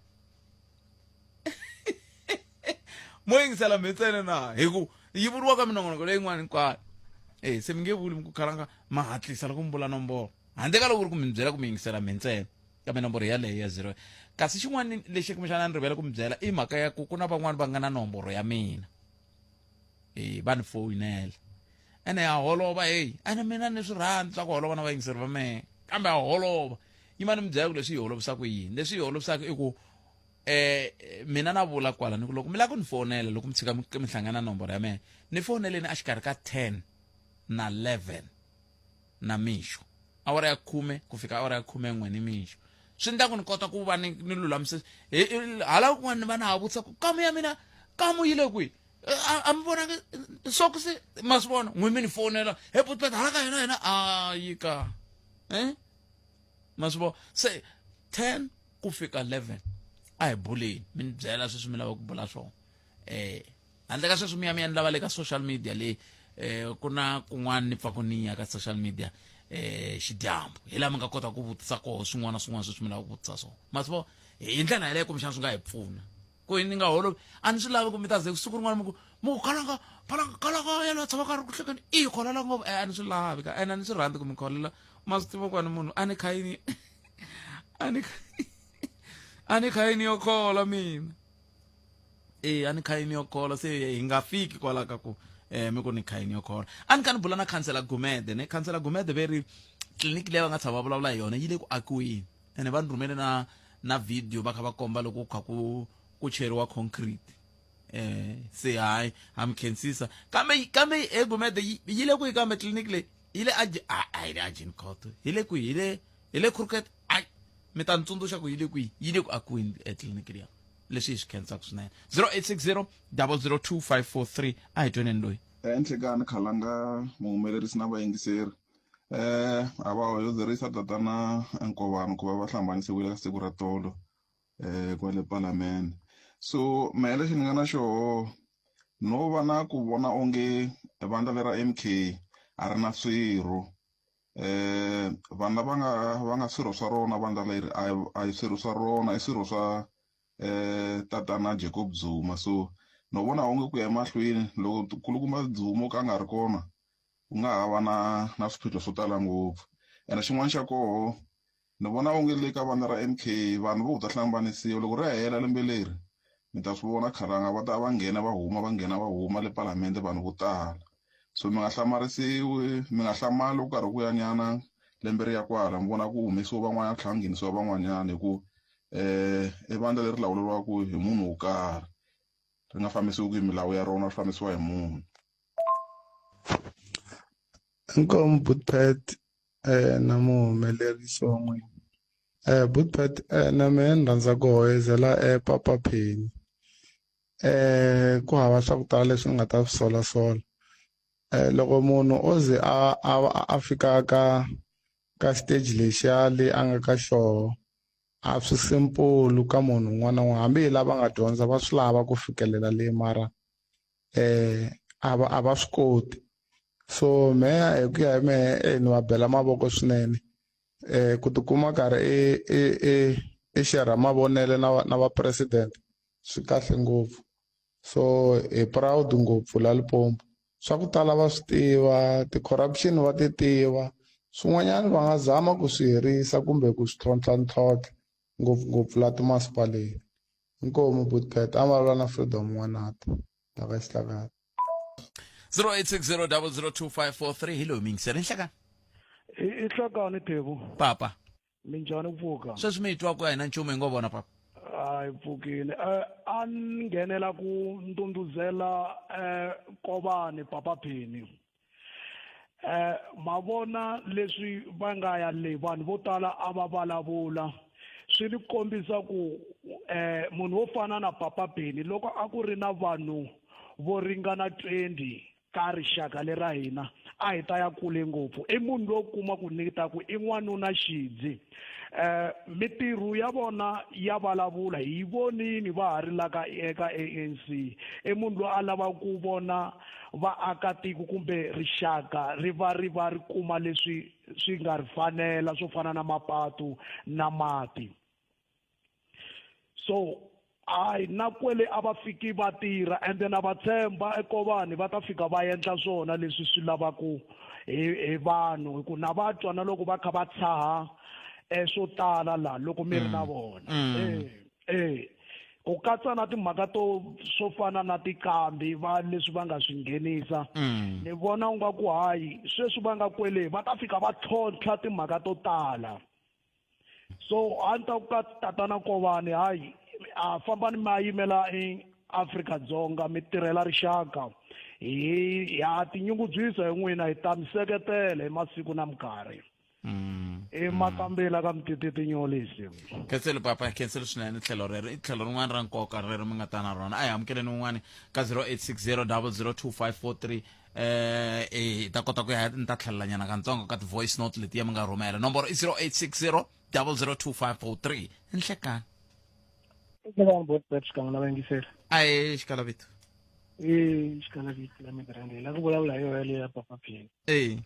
A: mo yingisela mi ntsena na hi ku yi vuriwa ka minongonoko leyin'wana hinkwayo e se mi nge vuli mi ku khalanga ma hatlisa loko mi vula nomboro handle ka loko ku ri ku mi byela ku mi yingisela mi ntsena kambe nomboro yaleyo ya zero kasi xin'wana lexi kumbexana ni rivele ku mi byela i mhaka ya ku ku na van'wani va nga na nomboro ya mina e va ni foyinela ene ya holova heyi ene mina ni swi rhandzi swa ku holova na vayingiseri va mehe kambe ya holova yima ni mi byela ku leswi yi holovisaka yini leswi yi holovisaka i ku eh mina na vula kwala ni ku loko mi lava ku ni fonela loko mi tshika mi hlangana nomboro ya mehe ni foneleni exikarhi ka 10 na 11 na mixo awara ya khume ku fika awara ya khume n'we ni mixo swi endla ku ni kota ku va ni ni lulamise hala kun'wana ni va na ha vutisa ku kamu ya mina kamu yi le kwihi a mi vonangi sokisi ma swi vona n'wi mi ni fonela he putpet hala ka hina hina a yi ka eh ma swi vona se 10 ku fika 11 a hi buleni mi ni byela sweswi mi lava ku bula swona eh handle ka sweswo mi ya mi ya ni lava le ka social media leyi eh ku na kun'wana ni pfaku ni ya ka social media eh xidyambu hi laha mi nga kota ku vutisa koho swin'wana na swin'wana sweswi mi lava ku vutisa swona ma swi vona hi ndlela yaleyo kumbexana swi nga hi pfuna ku ni nga holovi a ni swi lavi ku mi ta ze siku rin'wana mi ku mi ku kalanga kalanga kalanga yena a tshama ka ri ku hlekeni i kholela ngopfu a ni swi lavi ka ene a ni swi rhandzi ku mi kholela ma swi tiva kwani munhu a ni khayini a ni a ni khayini yo khola mina e a ni khayini yo khola se hi nga fiki kwala ka ku eh mi ku ni khayini yo khola a ni kha ni bula na khansela Gumede ne khansela Gumede ve ri tliliniki leyi va nga tshama va vulavula hi yona yi le ku akiweni ene va ni rhumele na na video va kha va komba loko ku kha ku ku cheriwa concrete eh se hayi ha mi khensisa kambe kambe e Gumede yi le kwihi kambe tliliniki leyi yi le a a yi le a Court yi le kwihi yi le hi le Crooked ai mi ta ni tsundzuxa ku yi le kwihi yi le ku akiweni etliliniki liya leswi hi swi khensaka swinene 0860 002543 a hi tweneni loyi
P: Enhlekani Khalanga muhumelerisi na vayingiseri eh a va hoyozerisa tatana Nkovani ku va va hlambanisiwile ka siku ra tolo eh kwale palamende so mehe lexi ni nga na xoho no va na ku vona onge vandla lera MK a ri na swirho eh vanhu lava nga va nga swirho swa rona vandla leri a a hi swirho swa rona i swirho swa eh tatana Jacob Zuma so no vona onge ku ya emahlweni loko kulukumba Zuma o ka a nga ri kona ku nga ha va na na swiphiqo swo tala ngopfu ene xin'wana xa koho ni vona onge le ka vandla ra MK vanhu vo ta hlambanisiwa loko ri ya hela lembe leri mi ta swi vona khalanga va ta va nghena va huma va nghena va huma le palamende vanhu vo tala so mi nga hlamarisiwi mi nga hlamali ku karhi ku ya nyana lembe ri ya kwala mi vona ku humesiwa van'wanyana ku tlhela ku nghenisiwa van'wanyana hi ku um i vandla leri lawuleriwaka hi munhu wo karhi ri nga fambisiwi hi milawu ya rona ri fambisiwa hi munhu.
Q: Inkomu Bootpet na muhumelerisi wa n'wina Bootpet na mehe ni rhandza ku hoyozela Papa Penny ku hava swa ku tala leswi ni nga ta swi solasola loko munhu o ze a a a fika ka ka stage lexiya le a nga ka xoho a swi simple ka munhu un'wana na un'wana hambi hi lava nga dyondza va swi lava ku fikelela le mara a va a va swi koti so mehe hi ku ya hi mehe ni va bela mavoko swinene ku tikuma karhi i i i i share mavonelo na na va president swi kahle ngopfu so hi proud ngopfu la Limpopo swa ku tala va swi tiva ti-corruption va ti tiva swin'wanyana va nga zama ku swi herisa kumbe ku swi tlhontlha ntlhontlho ngopfungopfu la timasipaleni inkomu Bootpet a vulavula na Freedom N'wanati la ka Xihlakati
A: 0860002543 hi loyi miyingiseri nhlekani
R: i hlakani Thebu
A: papa
R: minjhani ku pfuka
A: sweswi mi hi twa ku a hi na nchumu hi ngo vona papa
R: a hi pfukile a ni nghenela ku ndunduzela Kovani papa Penny ma vona leswi va nga ya le vanhu vo tala a va vulavula swi ni kombisa ku munhu wo fana na papa Benny loko a ku ri na vanhu vo ringana 20 ka rixaka lera hina a hi ta ya kule ngopfu i munhu lowu kuma ku ni ta ku i n'wanuna xidzi mitirho ya vona ya vulavula hi vonini va ha ri la ka eka ANC i munhu loyi a lava ku vona vaakatiko kumbe rixaka ri va ri va ri kuma leswi swi nga ri fanela swo fana na mapatu na mati. So hayi na kwele a va fiki va tirha ende na va tshemba ekovani va ta fika va endla swona leswi swi lavaku hi hi vanhu hi ku na va twa na loko va kha va tshaha eh, swo tala la loko mi ri na vona eh eh ku katsa na timhaka to swo fana na tikambi va leswi va nga swi nghenisa ni vona u nga ku hayi sweswi va nga kwele va ta fika va tlhontlha timhaka to tala so a ni ta ku ka tatana Kovani hayi a fambani mi ya yimela i Afrika-Dzonga mi tirhela rixaka hi ha tinyungubyisa hi n'wina hi ta mi seketela hi masiku na minkarhi i makambela ka mititi tinyolisi
A: khenselo papa khenselo swinene tlhelo rero i tlhelo rin'wana ra nkoka rero mi nga ta na rona a hi amukeleni un'wana ka 0860 002543 eh hi ta kota ku ya ni ta tlhelelanyana kantsongo ka ti-voice note letiya mi nga rhumela nomboro i 0860 002543 nhlekani
S: Nhlekani bot xikan'we na vayingiseri
A: ae xikalavito
S: e xikalavito la migrand hi la ku vulavula hi yona yaleyo ya papa pheni
A: e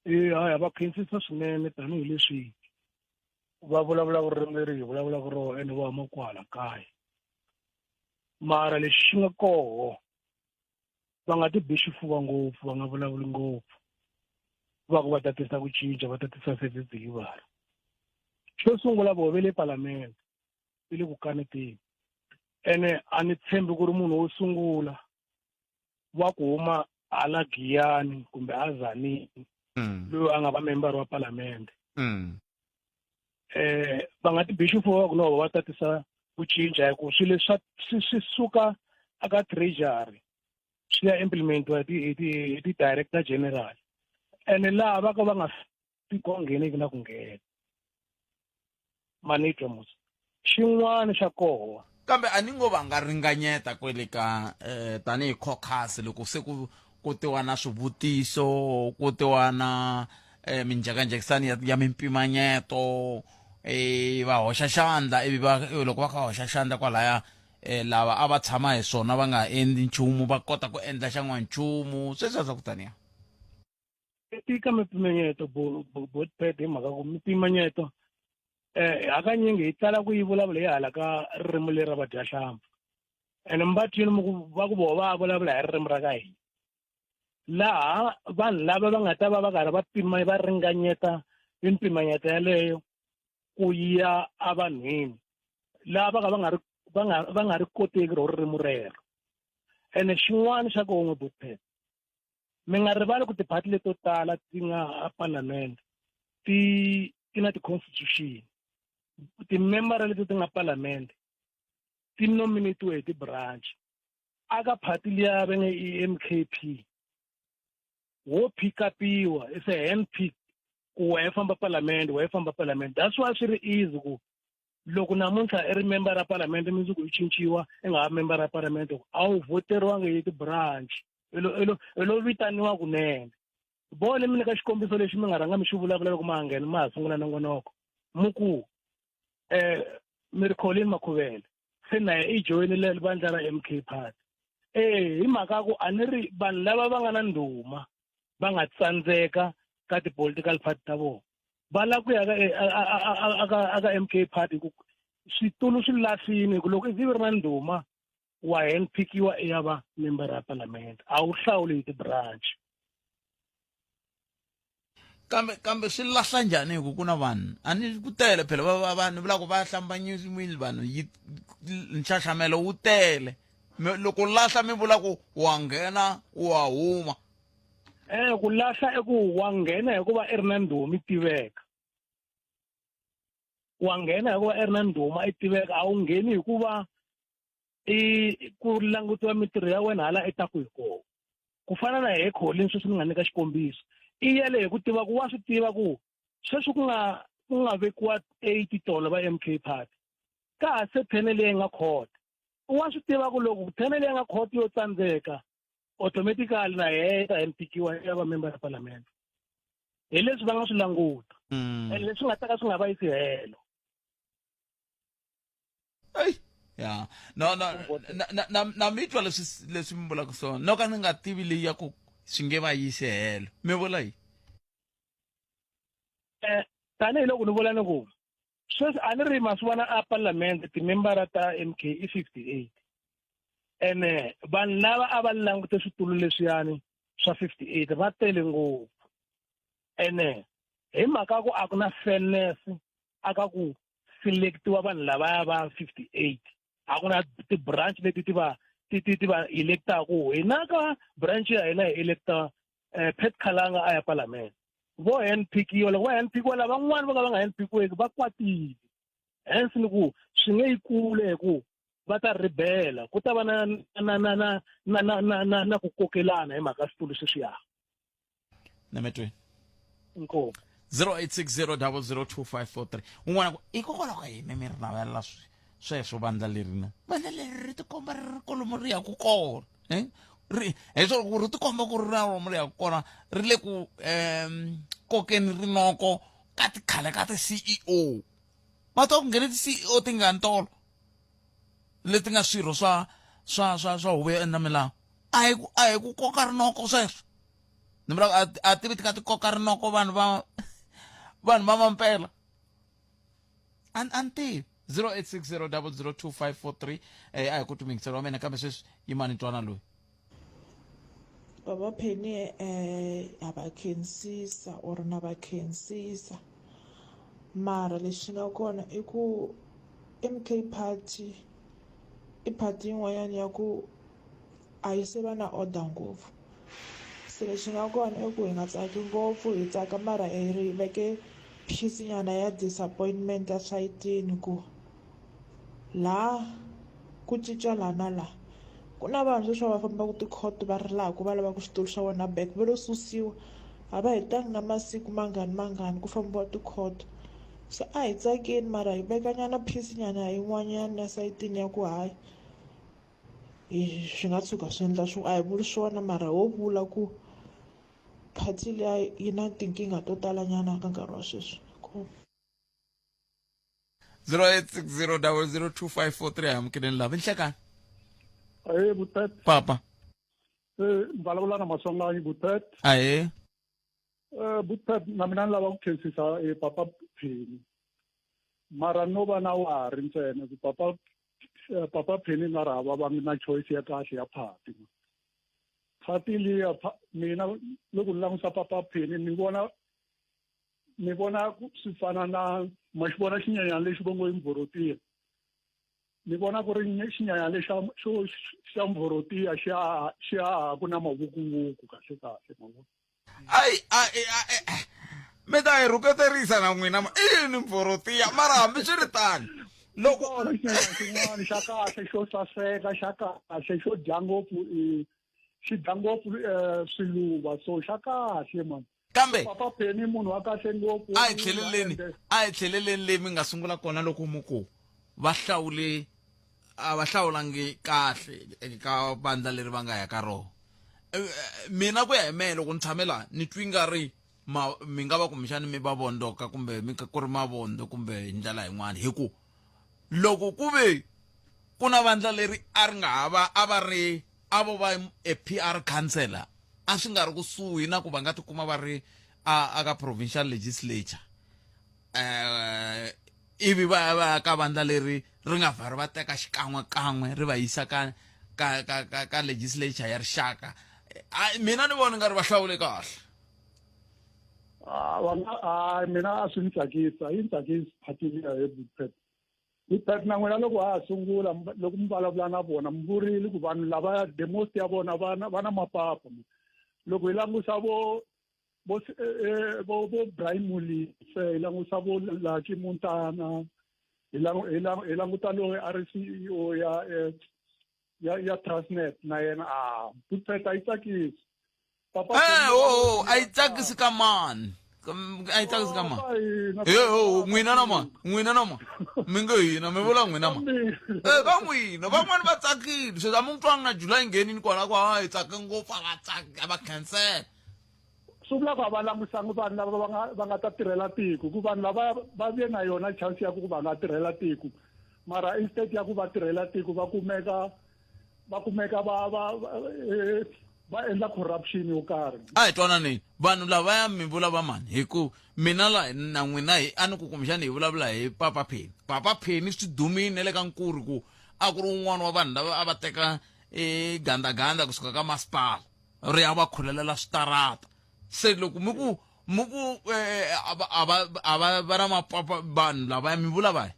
S: e hayi va khensisa swinene tanihileswi va vulavula ririmi leri hi vulavulaka rona ene va huma kwala kaya mara lexi xi nga koho va nga ti bi xifuva ngopfu va nga vulavuli ngopfu va ku va ta tisa ku cinca va ta tisa service delivery xo sungula voho ve le palamende ve le ku kaneteni ene a ni tshembi ku ri munhu wo sungula wa ku huma hala giyani kumbe a zanini loyi a nga va member wa palamende eh va nga ti bi xifuva ku no va ta tisa ku cinca hi ku swilo leswi swi swi suka aka treasury swi ya implementiwa hi ti hi ti hi ti-director general ene laha va ka va nga fiki va ngheneki na ku nghena manitwa mos xin'wana xa koho
A: kambe a ni ngo va nga ringanyeta kwele ka eh, tanihi caucus loko se ku ku tiwa na swivutiso ku tiwa na eh, minjhekanjhekisano ya, ya mimpimanyeto eh, va hoxa xandla ivi va loko va kha va hoxa xandla kwalaya eh, lava a va tshama hi swona va nga endli nchumu va kota ku endla xan'wanchumu sweswiya swa ku taniya
S: tika mimpimanyeto botpet hi mhaka ku mimpimanyeto eh hakanyingi hi tala ku yi vulavula hi hala ka ririmi leri ra vadyahlampfa ene mbatwini mi ku va ku voho va vulavula hi ririmi ra ka hina laha vanhu lava va nga ta va va karhi va pima va ringanyeta mimpimanyeto yaleyo ku ya evanhwini laha va ka va nga ri va nga va nga ri koteki ro ririmi rero ene xin'wana xa ku un'we botpet mi nga rivali ku tiphati leto tala ti nga epalamende ti ti na ti-constitution timembara leti ti nga palamende ti nominatiwe hi ti-branch aka phati liya va nge i MKP wo pick-upiwa it's a hand pick ku wehe famba palamende wehe famba palamende that's why swi ri easy ku loko namuntlha i ri member ra palamende mundzuku i cinciwa i nga ha member ra palamende a wu voteriwanga hi ti-branch i lo i lo i lo vitaniwa kunene bone mi nyika xikombiso lexi mi nga rhanga mi xi vulavula loko ma ha nghena ma ha sungula nongonoko mu ku eh mi ri Colin Makhuvele se na ye i joyinile vandla ra MK Party eh hi mhaka ku a ni ri vanhu lava va nga na ndhuma va nga tsandzeka ka ti-political party ta vona va lava ku ya ka aka aka MK Party ku switulu swi lahlini ku loko i ri na ndhuma wa handpickiwa i ya va member ya palamende a wu hlawuli hi ti-branch
A: kambe kambe swi lahla njhani hi ku ku na vanhu a ni ku tele phela va va vanhu vula ku va hlambanyisiwile vanhu yi nxaxamelo wu tele loko lahla mi vula ku wa nghena wa huma
S: eh ku lahla i ku wa nghena hikuva i ri na ndhuma i tiveka wa nghena hikuva i ri na ndhuma i tiveka a wu ngheni hikuva i ku langutiwa mintirho ya wena hala i taku hi kona ku fana na he Colin sweswi ni nga nyika xikombiso i yele hi ku tiva ku wa swi tiva ku sweswi ku nga ku nga vekiwa 80 tolo va MK party ka ha se phene leyi nga court wa swi tiva ku loko phene leyi nga court yo tsandzeka automatically na yena ta mpikiwa ya va member ya parliament hi leswi va nga swi languta and leswi nga ta ka swi nga va yisi helo
A: Ey, ya no no na na na, na mi twa leswi leswi mi vulaka swona no ka ni nga tivi leyi ya ku swi nge va yisi helo mi vula yi
S: eh tanihiloko ni vula ni ku Sweswi a ni ri ma swi vona a palamende timembara ta MK i 58. Ene vanhu lava a va langute switulu leswiyani swa 58 va tele ngopfu. Ene hi mhaka ku a ku na fairness aka ku selectiwa vanhu lavaya va 58 a ku na ti-branch leti ti va ti ti ti va electaku hina ka branch ya hina hi electa eh, Pat Khalanga a ya palamende vo handpickiwa loko va handpickiwa lavan'wana vo ka va nga handpickiweki va kwatile hence ni ku swi nge yi kule hi ku va ta ribela ku ta va na na na na na na na na na ku kokelana hi mhaka switulu sweswiya
A: nametweni
S: inkomu
A: 0860002543 un'wana ku hikokwalaho ka yini mi ri navelela sweswo vandla leri na vandla leri ri tikomba ri ri kolomo ri yaku kona eh? ri hi swo ku ri tikomba ku ri na lomu ri yaku kona ri le ku um kokeni rinoko ka tikhale ka ti-ceo va twa ku nghene ti-ceo tingani tolo leti nga swirho swa swa swa swa huvo yo endla milawu a hi ku a hi ku koka rinoko sweswo ni vula a tivi ti ka ti koka rinoko vanhu va vanhu va mampela a ni tivi 0860002543 eh a hi ku tumingiselo wa mina kambe sweswi yimani twana loyi
H: Baba Penny eh ha va khensisa or na va khensisa mara lexi nga kona i ku MK party i party yin'wanyana ya ku a yi se va na order ngopfu se lexi nga kona i ku hi nga tsaki ngopfu hi tsaka mara hi ri veke piece nyana ya disappointment esayitini ku laha ku cinca laha na laha ku na vanhu sweswi va fambaka tikhoto va rilaka va lavaka xitulu xa vona back va lo susiwa a va hetangi na masiku mangani mangani ku fambiwa tikhoto se a hi tsakeni mara hi vekanyana piece nyana yin'wanyana esayitini ya ku hayi hi swi nga tshuka swi endla swo a hi vuli swona mara ho vula ku party liya yi na tinkingha to talanyana ka nkarhi wa sweswi
A: 0860002543 amukeleni lava nhlekani
N: ahe butet
A: papa
N: eh vulavula na maswanganyi butet
A: ahe
N: eh butet na mina ni lava ku khensisa eh, papa phini mara no va na wari ntsena ku papa eh, papa phini nga ri hava va na choice ya kahle ya party party liya mina loko ni langusa papa phini ni vona ni vona swi fana na ma xi vona xinyenyana lexi va ngo i mbvorotiya ni vona ku ri xinyenyana lexa xo xa mbvorotiya xi haha xi hahaku na mavukuvuku kahle kahle ma vona
A: ayi ayi ayi mi ta hi rhuketerisa na n'wina i yini mbvorotiya mara hambi swi ri tano
N: loko xinyenyana xin'wana xa kahle xo saseka xa kahle xo dya ngopfu xi dya ngopfu swiluva so xa kahle mani
A: kambe
N: papa Penny munhu wa kahle ngopfu
A: a hi tlheleleni a hi tlheleleni leyi mi nga sungula kona loko mu ku va hlawule a va hlawulangi kahle eka vandla leri va nga ya ka rona eh, eh, mina ku ya hi mehe loko ni tshame laha ni twi nga ri ma mi nga va kumbexani mi va vondoka kumbe mi ku ri mavondo kumbe hi ndlela yin'wana hi ku loko ku ve ku na vandla leri a ri nga ha va a va ri a vo va a PR councillor a swi nga ri kusuhi na ku va nga tikuma va ri a a ka provincial legislature eh ivi va ya va ya ka vandla leri ri nga vha ri va teka xikan'we kan'we ri va yisa ka ka ka ka, ka legislature ya rixaka mina ni vona nga ri va hlawule kahle
N: ah, va nga hayi mina a swi ni tsakisa yi ni tsakisi party liya he Bluepet Bluepet na n'wina loko ha ha sungula loko mi vulavula na vona mi vurile ku vanhu lava the most ya vona va na va na mapapa loko hi langusa vo vo eh, eh, vo vo Brian Mulise hi langusa vo Lucky Montana hi hi languta loyi a ri CEO ya eh, ya ya Transnet na yena a Bluepet a yi tsakisi
A: papa eh oh, oh a yi tsakisi ka mani a yi tsakisi ka mani he ho n'wina na mani n'wina na mani mi nge hina mi vula n'wina mani e ka n'wina van'wani va tsakile sweswi a mi n'wi twangi na july nghenini kwala ku a hi tsake ngopfu a va tsaki a va khensela
N: swi vula ku a va langusangi vanhu lava va nga va nga ta tirhela tiko ku vanhu lava va ve na yona chance ya ku va nga tirhela tiko mara instead ya ku va tirhela tiko va kumeka va kumeka va va eh,
R: Va endla corruption yo karhi.
A: A hi twananeni vanhu lavaya mi vula va mani hi ku mina la na n'wina hi a ni ku kumbexani hi vulavula hi papa Penny papa Penny swi dumile na le ka nkuri ku a ku ri un'wana wa vanhu lava a va teka e gandaganda kusuka ka masipala ri ya va khulelela switarata se loko mi ku mi ku eh, a va a va a va va na mapapa vanhu lavaya mi vula va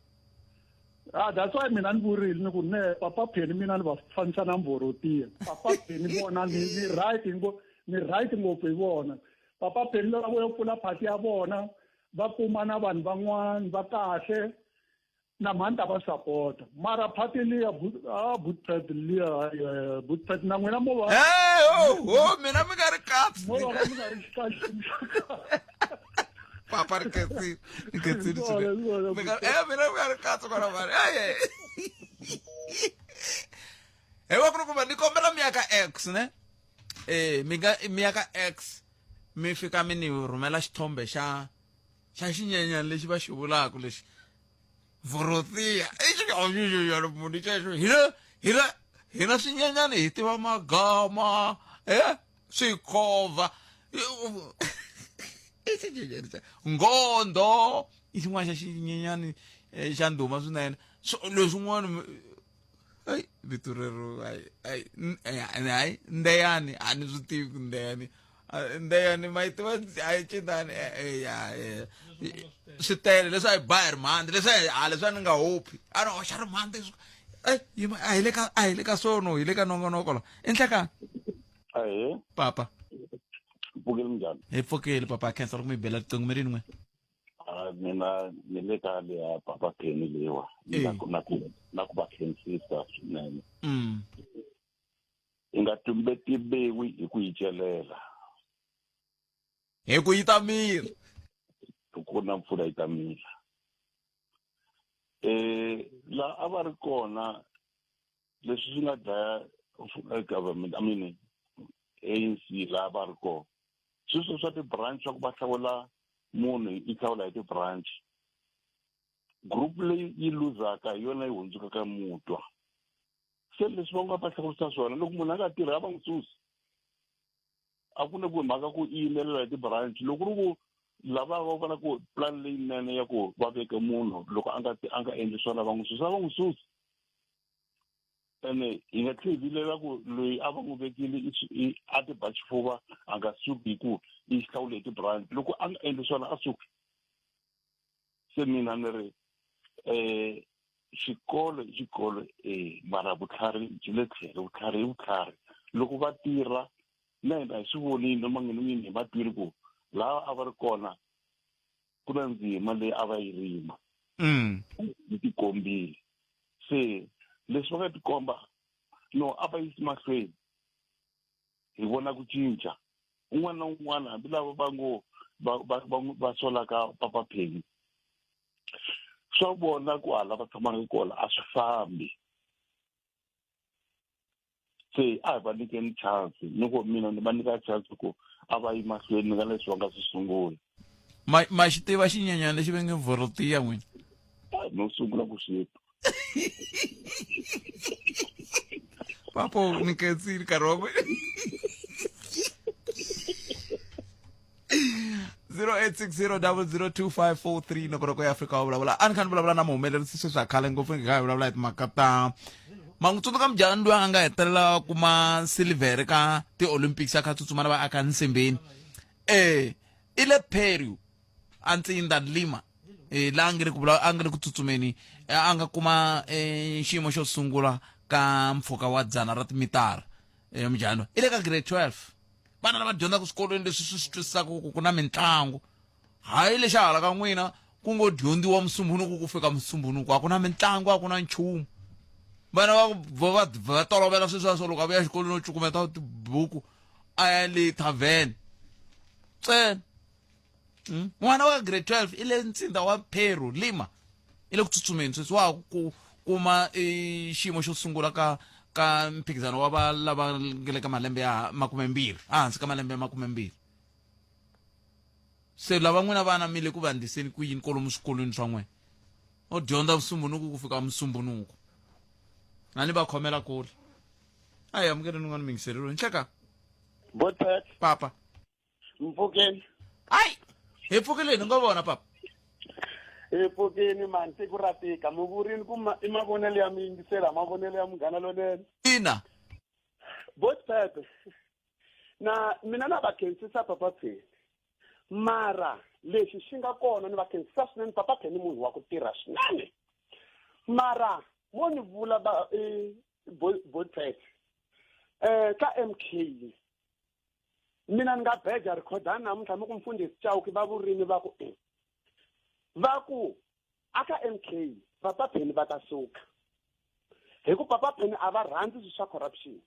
R: Ah, that's why mina ni vurile ni ku ne papa Penny mina ni va fanisa na Mvorotiya. Papa Penny vona ni ni right ngo ni right ngopfu hi vona. Papa Penny lava vo yo pfula party ya vona va kuma na vanhu van'wana va kahle na mhani ta va sapota mara party liya ah Bootpad liya eh, Bootpad na n'wina mo va
A: Hey, oh, oh, mina mi nga ri katsi
R: mo va mi nga ri kahle
A: papa ri khensile ri khensile swinene mi nga eh mina mi nga ri katsi kwala mari eh he va ku ri kuma ni kombela mi ya ka x ne eh mi nga mi ya ka x mi fika mi ni rhumela xithombe xa xa xinyenyana lexi va xi vulaka lexi vhorotiya i xinyenyana munhu xexo hina hina hina swinyenyana hi tiva magama eh swikhovha i xinyenyana xa ngondho i xin'wana xa xinyenyani eh, xa ndhuma swinene so leswin'wana ayi vito rero ayi ayi hayi ndeyani a ni swi tivi ku ndeyani ndeyani ma yi tiva a yi cinani eh, ya eh. swi tele leswi a yi ba hi rimhandzi leswi a leswi a ni nga hophi a ni hoxa rimhandzi eh, yima a hi le ka a hi le ka swono hi le ka nongonoko la i nhlekani
D: Ahee.
A: Papa.
D: Pfukile minjhani?
A: Hi pfukile papa khensa loko mi bela riqingho mi ri n'we.
D: Ah, mina ni le ka leya papa Kenny leyiwa na ku na ku na ku va khensisa swinene. I nga tumbeti mbewu hi ku yi celela.
A: Hi ku yi ta mila.
D: Ku na mpfula yi ta mila. Eh la a va ri kona leswi swi nga dlaya eh, government i mean ANC laha va ri kona sweswo swa ti-branch swa ku va hlawula munhu yi hlawula hi ti-branch group leyi yi luzaka hi yona yi hundzukaka mutwa se leswi va nga va hlawurisa swona loko munhu a nga tirhi a va n'wi susi a ku na ku mhaka ku i yimelela hi ti-branch loko ri ku lava va vona ku plan leyinene ya ku va veke munhu loko a nga a nga endli swona va n'wi susa va n'wi susi ene hi nga tlheli hi vilela ku loyi a va n'wi vekile a ti ba xifuva a nga suki hi ku i hlawule hi ti-branch loko a nga endli swona a suki se mina ni ri um xikolo i xikolo e mara vutlhari byi le tlhelo vutlhari i vutlhari loko va tirha na hina hi swi vonile noma n'wini hi va twile ku laha a va ri kona ku na ndzima leyi a va yi rima yi tikombile se leswi va nga tikomba no a va yisi mahlweni hi vona ku cinca un'wana na un'wana hambi lava va ngo va va va va solaka papa Penny swa vona ku hala va tshamaka kona a swi fambi se a hi va nyikeni chance ni ku mina ni va nyika chance ku a va yi mahlweni ka leswi va nga swi sungula
A: ma ma xi tiva xinyenyana lexi va nge vhorotiya n'wina
D: no sungula ku swi twa
A: papo ni khensile nkarhi wa n'wina 0860002543 nongonoko ya afrika wa vulavula a ni kha ni vulavula na muhumelerisi sweswi a khale ngopfu ni kha hi vulavula hi timhaka ta ma n'wi tsundzuka mujahani loyi a nga hetelela kuma silivhere ka ti-olympics a kha tsutsuma na va aka nsimbeni eh i le peru a ntsinda lima eh la a nge le ku a nge le ku tsutsumeni eh, a nga kuma eh, xiyimo xo sungula ka mpfhuka wa dzana ra timitara eh, mujahani i le ka grade 12 vana lava dyondzaka swikolweni leswi swi swi twisisaka ku ku na mitlangu hayi lexa hala ka n'wina ku ngo dyondziwa musumbunuku ku fika musumbunuku a ku na mitlangu a ku na nchumu vana va va va tolovela sweswiya swo loko a vuya exikolweni o cukumeta tibuku a ya le tavern ntsena hmm? n'wana wa grade 12 i le ntsinda wa Peru Lima i le ku tsutsumeni sweswi wa ku kuma xiyimo xo sungula ka ka mphikizano wa va lava nga le ka malembe ya makumembirhi ehansi ka malembe ya makumembirhi se lava n'wina vana mi le ku vandziseni ku yini kolomu swikolweni swa n'wina o dyondza musumbunuku ku fika musumbunuku a ni va khomela kule a hi amukeleni un'wana mingiselelo nhleka
M: Botpet.
A: Papa.
M: Mpfukeni.
A: Ai, hi pfukile ni ngo vona papa.
N: Hi pfukini mani siku ra tika mi vurini ku i mavonelo ya miyingisela mavonelo ya munghana lonene.
A: Ina.
N: Botpet. Na mina na va khensisa papa Pheni. Mara lexi xi nga kona ni va khensisa swinene papa Pheni munhu wa ku tirha swinene. Mara mo ni vula ba Botpet. Eh ka MK mina ni nga beja rhikhodani namuntlha mi ku mfundhisi Chauke va vurimi va ku e va ku aka MK papa Pheni va ta suka hi ku papa Pheni a va rhandzi swilo swa corruption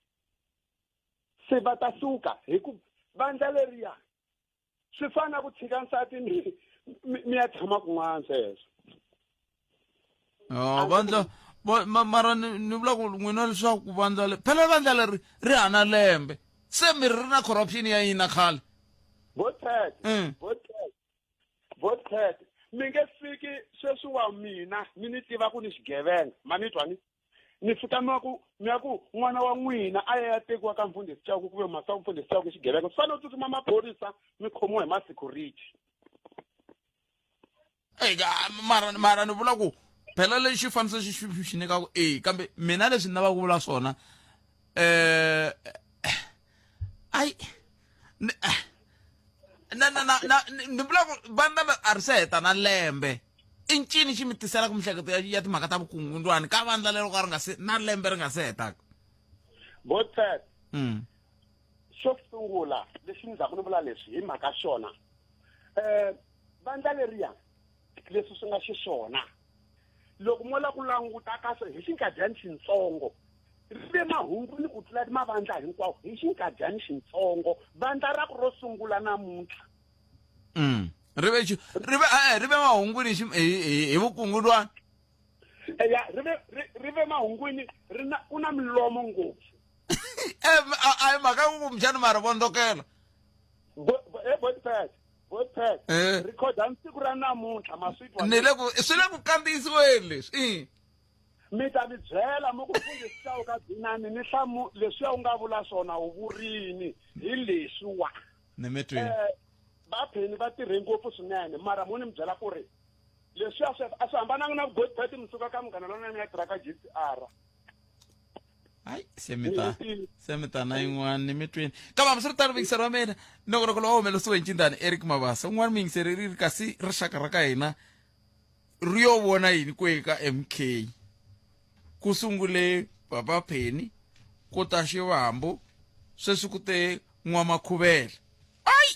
N: se va ta suka hi ku vandla leriya swi fana na ku tshika nsati mi mi ya tshama kun'wana sweswo.
A: Oh, vandla mara ni vula ku n'wina leswaku vandla leri phela vandla leri ri hana lembe se mi ri na corruption ya yina khale.
N: Bothet bothet bothet mi nge fiki sweswi wa mina mi ni tiva ku ni xigevenga ma ni twa ni ni fika mi ku mi ya ku n'wana wa n'wina a ya ya tekiwa ka mfundhisi Chauke ku ve mhaka mfundhisi Chauke xigevenga swi fanele u tsutsuma maphorisa mi khomiwa hi ma-security.
A: Eka mara mara ni vula ku phela lexi xifaniso xi xi xi nyikaka e kambe mina leswi ni lavaka ku vula swona eh ai na na na na ni vula ku vandla a ri se heta na lembe i ncini xi mi tiselaka mihleketo ya, ya timhaka ta vukungundwani ka vandla lero ka ri nga se na lembe ri nga se hetaka?
N: Botset xo sungula lexi ni zaku ni vula leswi hi mhaka xona vandla leriya leswi swi nga xiswona loko mo la ku languta kahle hi xinkadyani xintsongo ri ve mahungwini ku tlula mavandla hinkwawo hi xinkadyani xintsongo vandla ra ku ro sungula namuntlha.
A: Ri ve ri ve e ri ve mahungwini hi hi vukungundwani.
N: Eya ri ve ri ve mahungwini ri na ku na milomo ngopfu.
A: E a hi mhaka ku kumbexani mara vondzokela.
N: Botpet Botpet rhikhodani siku ra namuntlha ma swi twa.
A: Ni le ku swi le ku kandziyisiweni leswi i.
N: Mi ta mi byela mi ku mfundhisi Chauke Dzinani ni hlamu leswiya u nga vula swona u vurini hi leswiwa.
A: Ni mi twini.
N: Vapheni va tirhe ngopfu swinene mara mo ni mi byela ku ri leswiya swi a swi hambananga na vugodipet mi suka ka Munghana Lonene mi ya tirha ka GCR.
A: Hayi se mi ta se mi ta na yin'wana ni mi twini. Kambe hambiswiritano muyingiseri wa mina nongonoko lowu humelerisiwe hi ncindani Eric Mabasa un'wana muyingiseri ri ri kasi rixaka ra ka hina ri yo vona yini kwihi ka MK ku sungule Papa Penny ku ta Xivambu sweswi ku te N'wamakhuvela. Ai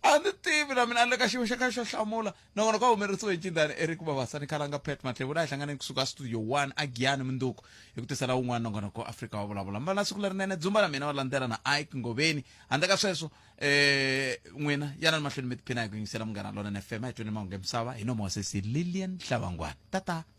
A: a ni tivi na mina a ni le ka xiyimo xa ka xo hlamula nongonoko wa humelerisiwe hi ncindani Eric Mabasa ni Khalanga Pat Mathebula hi hlanganeni kusuka studio 1 a Giyani munduku hi ku tisela wun'wana nongonoko Afrika wa vulavula mi va na siku lerinene dzumba na mina wa landzela na Ike Ngoveni handle ka sweswo n'wina yanani mahlweni mi tiphina hi ku yingisela Munghana Lonene FM a hi tweni mahungu ya misava hi nomo wa sesi Lilian Hlavangwana tata.